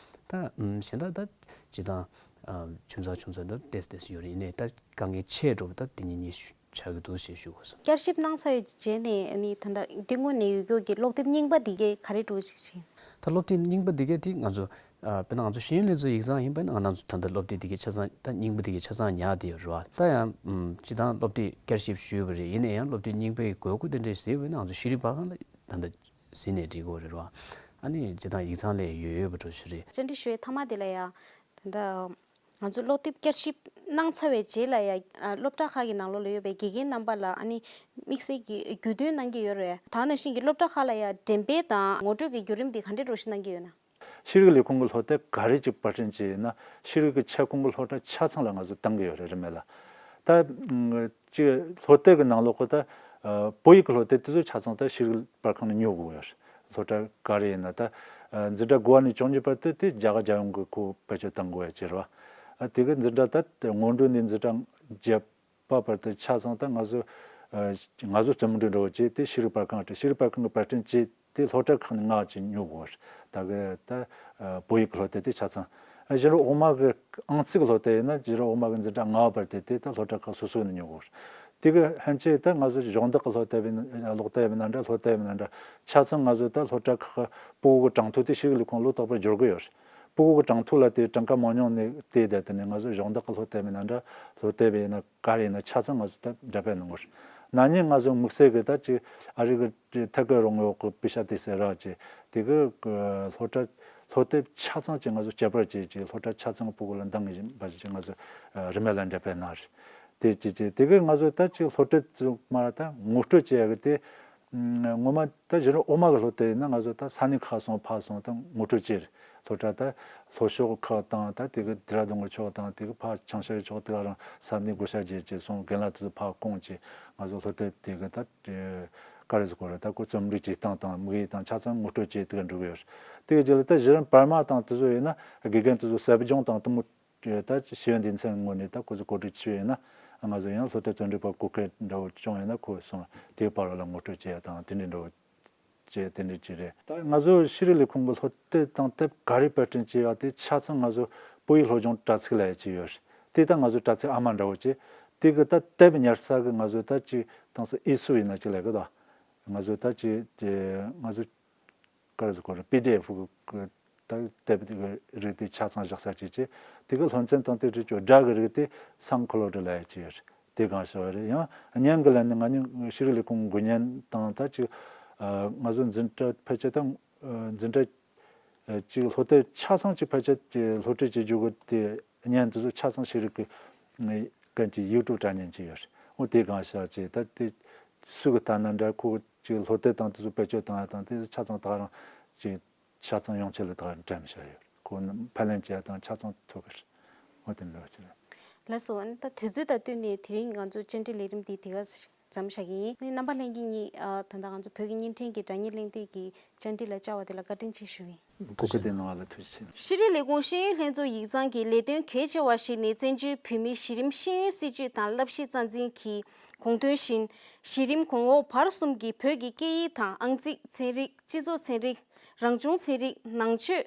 ད་ཨམ་གཞན་དག་ད་སྤྱི་བཏང་ཨ་ཆུང་ཙག་ཆུང་ཙག་ད་ཏོག་ཙམ་ཏོག་ཙམ་ཡོད་རེད། ཡིན་ནའི་ད་དཀའ་ངལ་ཆེ་འགྲོ་བ་ད་དེ་གཉིས་གཉིས་ཆགས་ཀྱི་འདུག་ཞེས་ཞུ་དགོས་སོང་། བསྐྱར་ཞིབ་གནང་ཚར་བའི་རྗེས་ནས་ཨ་ནི་ད་ལྟ་འདི་སྔོན་ནས་ཡོད་རྒྱུ་གི་སློབ་དེབ་རྙིང་པ་འདི་གས་ག་རེ་འགྲོ་ཞིག་ཡིན། ད་སློབ་དེབ་རྙིང་པ་འདི་གས་དེ་ང་ཚོ་ཨ་དཔེར་ན་ང་ཚོ་ཤེས་ཡོན་ལྷན་ཚོགས་ཡིག་ཚང་ཡིན་པ་ན་ང་རང་ཚོ་ད་ལྟ་སློབ་དེབ་འདི་གས་ཆ་ཚང་ད་རྙིང་པ་འདི་གས་ཆ་ཚང་ཉར་བསྡད་ཡོད་རེད་བ། ད་ཡང་ཨམ་སྤྱི་བཏང་སློབ་དེབ་བསྐྱར་ཞིབ་ཞུས་པ་རེད། ཡིན་ན་ཡང་སློབ་དེབ་རྙིང་པའི་དགོས་མཁོ་དེ་འདྲ་ཟེར་བས་ན་ང་ཚོ་ཤེས་རིག་པར་ཁང་ལ་ད་ལྟ་གཟིགས་ནས་འབྲི་དགོས་རེད་བ། ཨ་ནི་སྤྱི་བཏང་ཡིག་ཚང་ལ་ཡོད་ཡོད་པ་འདྲ་ཞིག་རེད། བཅར་འདྲི་ཞུ་བའི་མཐའ་མ་དེ་ལ་ཡང་ད་ལྟ་ང་ཚོ་སློབ་དེབ་བསྐྱར་ཞིབ་གནང་ཚར་བའི་རྗེས་ལ་ཡང་ཨ་སློབ་གྲྭ་ཁག་གི་ནང་ལོགས་ལ་ཡོད་པའི་དགེ་རྒན་རྣམ་པ་ལ་ཨ་ནི་དམིགས་བསལ་གྱི་རྒྱུས་སྟོན་གནང་གི་ཡོད་རེད། ད་ནང་བཞིན་གྱི་སློབ་གྲྭ་ཁག་ལ་ཡང་འགྲེམས་སྤེལ་དང་ངོ་སྤྲོད་ཀྱི་བརྒྱུད་རིམ་འདི་ག་འདྲའི་འགྲོ་གཞི་གནང་གི་ཡོད་ན། ཤེས་རིག་ལས་ཁུངས་ཀྱི་སློབ་དེབ་ག་རེ་ཅིག་པར་སྐྲུན་བྱས་ཡོད་ན་ཤེས་རིག་གི་ཁྱབ་ཁོངས་ཀྱི་སློབ་གྲྭ་ཆ་ཚང་ལ་ང་ཚོ་བཏང་གི་ཡོད་རེད། རིན་མེད་ལ་ད་ཅིག་སློབ་དེབ་ཀྱི་ནང་ལོགས་ཀྱི་ད་བོད་ཡིག་གི་སློབ་དེབ་དེ་ཚོ་ཆ་ཚང་ད་ཤེས་རིག་པར་ཁང་ནས་ཉོ་དགོས་ཡོད་རེད། སློབ་གྲྭ་ག་རེ་ཡིན་ན་ད་འཛིན་གྲྭ་དགུ་བ་ནས་བཅུ་གཉིས་བར་དུ་དེ་རྒྱ་གར་རྒྱལ་ཡོངས་ཀྱི་ཁོ་བེད་སྤྱོད་གཏང་དགོས་ཡ་ཅིག་རེད་བ། དེ་གི་འཛིན་གྲྭ་ད་སྔོན་འགྲོ་ནས་འཛིན་གྲྭ་བརྒྱད་པ་བར་དུ་ཆ་ཚང་ད་ང་ཚོ་ང་ཚོ་རྩོམ་སྒྲིག་འདྲ་བོ་བྱས་དེ་ཤེས་རིག་པར་ཁང་དང་ཤེས་རིག་པར་ཁང་གི་པར་སྐྲུན་བྱས་དེ་སློབ་གྲྭ་ཁག་ནས་མངགས་ཅིག་ཉོ་དགོས་རེད། ད་གི་ད་བོད་ཡིག་གི་སློབ་དེབ་དེ་ཆ་ཚང་གཞི་རིམ་འོག་མ་གི་ཨང་རྩིས་ཀྱི་སློབ་དེབ་ཡིན་ན་གཞི་རིམ་འོག་མ་གི་འཛིན་གྲྭ་ལྔ་བ་བར་དུ་དེ་ད་སློབ་གྲྭ་ཁག་སོ་སོ་ནས་ཉོ་དགོས་རེད། དེ་གི་ཕན་ཆད་ད་ང་ཚོ་གཞོགས་འདེགས་ཀྱི་སློབ་དེབ་ཡིན་ཀློག་དེབ་ཡིན་ན་འདྲ་སློབ་དེབ་ཡིན་ན་འདྲ་ཆ་ཚང་ང་ཚོ་ད་སློབ་གྲྭ་ཁག་གི་སྤུ་གུ་གི་གྲངས་ཐོ་དེ་ཤེས་རིག་ལས་ཁུངས་བློ་ཐག་པར་འབྱོར་གི་ཡོད་རེད། སྤུ་གུ་གི་གྲངས་ཐོ་ལ་དེ་གྲངས་ཀ་མང་ཉུང་ནས་བལྟས་བསྡད་དེ་ནས་ང་ཚོ་གཞོགས་འདེགས་ཀྱི་སློབ་དེབ་ཡིན་ན་འདྲ་སློབ་དེབ་ཡིན་ན་ག་རེ་ཡིན་ན་ཆ་ཚང་ང་ཚོ་ད་འགྲེམས་སྤེལ་གནང་གི་ཡོད་རེད། ན་ནིང་ང་ཚོ་དམིགས་བསལ་གྱི་ད་ཅིག་ཨ་རི་གི་ཐད་ཀའི་རོགས་དངུལ་འོག་གི་པེ་ཤ་དེ་ཟེར་ར་ཅིག་དེ་གི་སློབ་གྲྭ་སློབ་དེབ་ཆ་ཚང་ཅིག་ང་ཚོ་ཁྱད་པར་ཅིག་ཅིག་སློབ་གྲྭ་ཆ་ཚང་སྤུ་གུ་ལ་འདང་གི་བཞིན་པ་ཅིག་ང་ཚོ་རིན་མེད་ལ་འགྲེམས་སྤེལ་གནང་རེད། དེ་ཅིག་ཅིག་དེ་གི་ང་ཚོ་ད་ཅིག་སློབ་ཁྲིད་ཚོ་མ་ད་ངོ་སྤྲོད་བྱེད་ཡ་གི་དེ་ངོ་མ་ད་གཞི་རིམ་འོག་མ་གི་སློབ་དེབ་ཡིན་ན་ང་ཚོ་ད་ས་གནས་ཁག་སོང་ཕར་སོང་ད་ངོ་སྤྲོད་བྱེད་རེད། སློབ་གྲྭ་ད་ལྷོ་ཕྱོགས་ཁག་དང་ད་དེ་གི་དེ་ར་ལྡུན་གི་ཕྱོགས་དང་དེ་གི་ཕར་བྱང་ཤར་ཕྱོགས་དེ་ག་རང་ས་གནས་བགོ་བཤའ་བྱས་བྱས་སོང་རྒན་ལགས་དེ་ཚོ་ཕར་བསྐོང་བྱས་ང་ཚོ་སློབ་དེབ་དེ་གི་ད་ག་རེ་ཟེར་དགོས་རེད། ད་ཁོ་རྩོམ་སྒྲིག་བྱེད་སྟངས་དང་དམིགས་ཡུལ་དང་ཆ་ཚང་ངོ་སྤྲོད་བྱས་དེ་ག་འགྲོ་གི་ཡོད་རེད། དེ་གི་རྗེས་ལ་ད་གཞི་རིམ་བར་མ་དང་དེ་ཚོ་ཡིན་ན་དགེ་རྒན་དེ་ཚོ་ཟབ་སྦྱོང་དང་དེ་མོ་ད་ཤེས་ཡོན་སྡེ་ཚན་ངོས་ནས་ད་ཁོ་ཚོ་གོ་སྒྲིག་བྱས་ཡོད་ན་ང་ཚོ་ཡང་སློབ་དེབ་རྩོམ་སྒྲིག་པ་གོ་སྐབས་འདྲ་བོ་བྱུང་ཡོད་ན་ཁོ་སོང་དེའི་བར་ལ་ངོ་སྤྲོད་བྱེད་ཡ་དང་དེ་འདྲའི་འདྲ་བོ་བྱས་དེ་འདྲའི་ཅིག་རེད། ད་ང་ཚོ་ཤེས་རིག་ལས་ཁུངས་ཀྱི་སློབ་དེབ་དང་དེབ་ག་རེ་པར་སྐྲུན་བྱས་ཡོད་དེ་ཆ་ཚང་ང་ཚོ་བོད་ཡིག་སློབ་སྦྱོང་དྲ་ཚིགས་ལ་ཡ་ཅིག་ཡོད་རེད། དེ་ད་ང་ཚོ་དྲ་ཚིགས་ཨ་མ་འདྲ་བོ་བྱས་དེ་གི་ད་དེབ་ཉར་ས་གི་ང་ཚོ་ད་ཅིག་དང་སུ་ཨི་སུ་ཡིན་ན་ཅིག་ལས་གི་ད་ང་ཚོ་ད་ཅིག་ང་ཚོ་ག་རེ་ཟེར་དགོས་རེད། པི་ཌི་ཨེཕ་གི་ད་དེབ་དེ་གི་རིགས་དེ་ཆ་ཚང་བཞག་ས་ཅིག་ཅིག་དེ་གི་སློབ་ཚན་དང་དེ་རིགས་ཀྱི་སྒྲ་གི་རིགས་དེ་སའུན་ཁ་ལོ་ཌི་ལ་ཡ་ཅིག་ཡོད་རེད། དེ་གང་ཞིག་རེད། ཡང་བརྙན་གི་ལ་ནི་ང་ནི་ཤེས་རིག་ལས་ཁུངས་འགོ་བརྙན་དང་ད་ཅིག་ང་ཚོ་འཛིན་གྲྭ་ཕལ་ཆེར་དང་འཛིན་གྲྭ་ཅིག་སློབ་དེབ་ཆ་ཚང་ཅིག་ཕལ་ཆེར་ཅིག་སློབ་ཁྲིད་བྱེད་རྒྱུ་གི་དེ་བརྙན་དེ་ཚོ་ཆ་ཚང་ཤེས་རིག་གི་གན་ཅིག་ཡུ་ཊུབ་དྲ་བརྙན་ཅིག་ཡོད་རེད། འོ་དེ་གང་ཞིག་ཅིག་ད་དེ་སུ་གི་ལྟ་ན་འདྲ་ཁོ་ཅིག་སློབ་དེབ་དང་དེ་ཚོ་བེད་སྤྱོད་བཏང་ཡ་དང་དེ་ཆ་ཚང་ད་ག་རང་ཅིག་ཆ་ཚང་ཡོང་ཆེད་ལ་ད་ག་རང་འགྲེམས་བཞག་ཡོད། ཁོ་ཕབ་ལེན་བྱེད་ཡ་དང་ཆ་ཚང་ཐུབ་གི་རེད། འོ་དེ་འདྲ་ཅིག་རེད། ལགས་སོ། ཨ་ནི་ད་དུས་ཚོད་དང་བསྟུན་ནས་དེ་རིང་ང་ཚོ་བཅར་འདྲི་ལས་རིམ་འདི་དེ་ག་མཚམས་བཞག་གི་ཡིན། ཨ་ནི་རྣམ་པ་ལྷན་རྒྱས་གཉིས་ཨ་ད་ལྟ་ང་ཚོ་བོད་ཀྱི་བརྙན་འཕྲིན་གྱི་སྒྲ་བརྙན་གླེང་སྟེགས་ཀྱི་བཅར་འདྲི་ལ་བཅར་བ་དེ་ལ་བཀའ་དྲིན་ཆེ་ཞུ་ཡིན། གོ་སྐབས་དེ་གནང་བ་ལ་ཐུགས་རྗེ་ཆེ། ཤེས་རིག་ལས་ཁུངས་ཤེས་ཡོན་ལྷན་ཚོགས་ཡིག་ཚང་གི་ལས་དོན་གལ་ཆེ་བ་ཞིག་ནི་བཙན་བྱོལ་བོད་མིའི་གཞི་རིམ་ཤེས་ཡོན་སྲིད་བྱུས་དང་བསླབ་གཞི་རྩ་འཛིན་གྱི་དགོངས་དོན་བཞིན། གཞི་རིམ་གོང་འོག་བར་གསུམ་གྱི་བོད་ཀྱི་སྐད་ཡིག་དང་ཨང་རྩིས་ཚན་རིག་སྤྱི་ཚོགས་ཚན་རིག་རང་བྱུང་ཚན་རིག་ནང་ཆོས།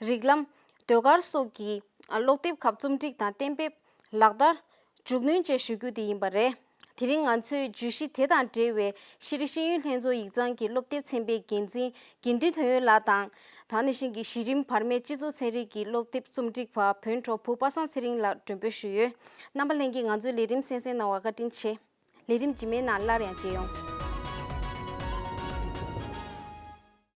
རིགས་ལམ། ཟློས་གར་སོགས་ཀྱི་ཨ་སློབ་དེབ་ཁག་རྩོམ་སྒྲིག་དང་གཏན་འབེབས། ལག་བསྟར། མཇུག་སྣོན་བཅས་ཞུ་རྒྱུ་དེ་ཡིན་པ་རེད། དེ་རིང་ང་ཚོས་བརྗོད་གཞི་དེ་དང་འབྲེལ་བའི་ཤེས་རིག་ཤེས་ཡོན་ལྷན་ཚོགས་ཡིག་ཚང་གི་སློབ་དེབ་ཚན་པའི་འགན་འཛིན་དགེ་འདུན་དོན་ཡོད་ལགས་དང་། དེ་ནང་བཞིན་གྱི་གཞི་རིམ་བར་མའི་སྤྱི་ཚོགས་ཚན་རིག་གི་སློབ་དེབ་རྩོམ་སྒྲིག་པ་བོད་ཕྲུག་བུ་པ་སངས་ཚེ་རིང་ལགས་མགྲོན་འབོད་ཞུས་ཡོད། རྣམ་པ་ལྷན་རྒྱས་ང་ཚོའི་ལས་རིམ་གསན་གཟིགས་གནང་བར་བཀའ་དྲིན་ཆེ། ལས་རིམ་རྗེས་མའི་ནང་སླར་ཡང་མཇལ་ཡོང་།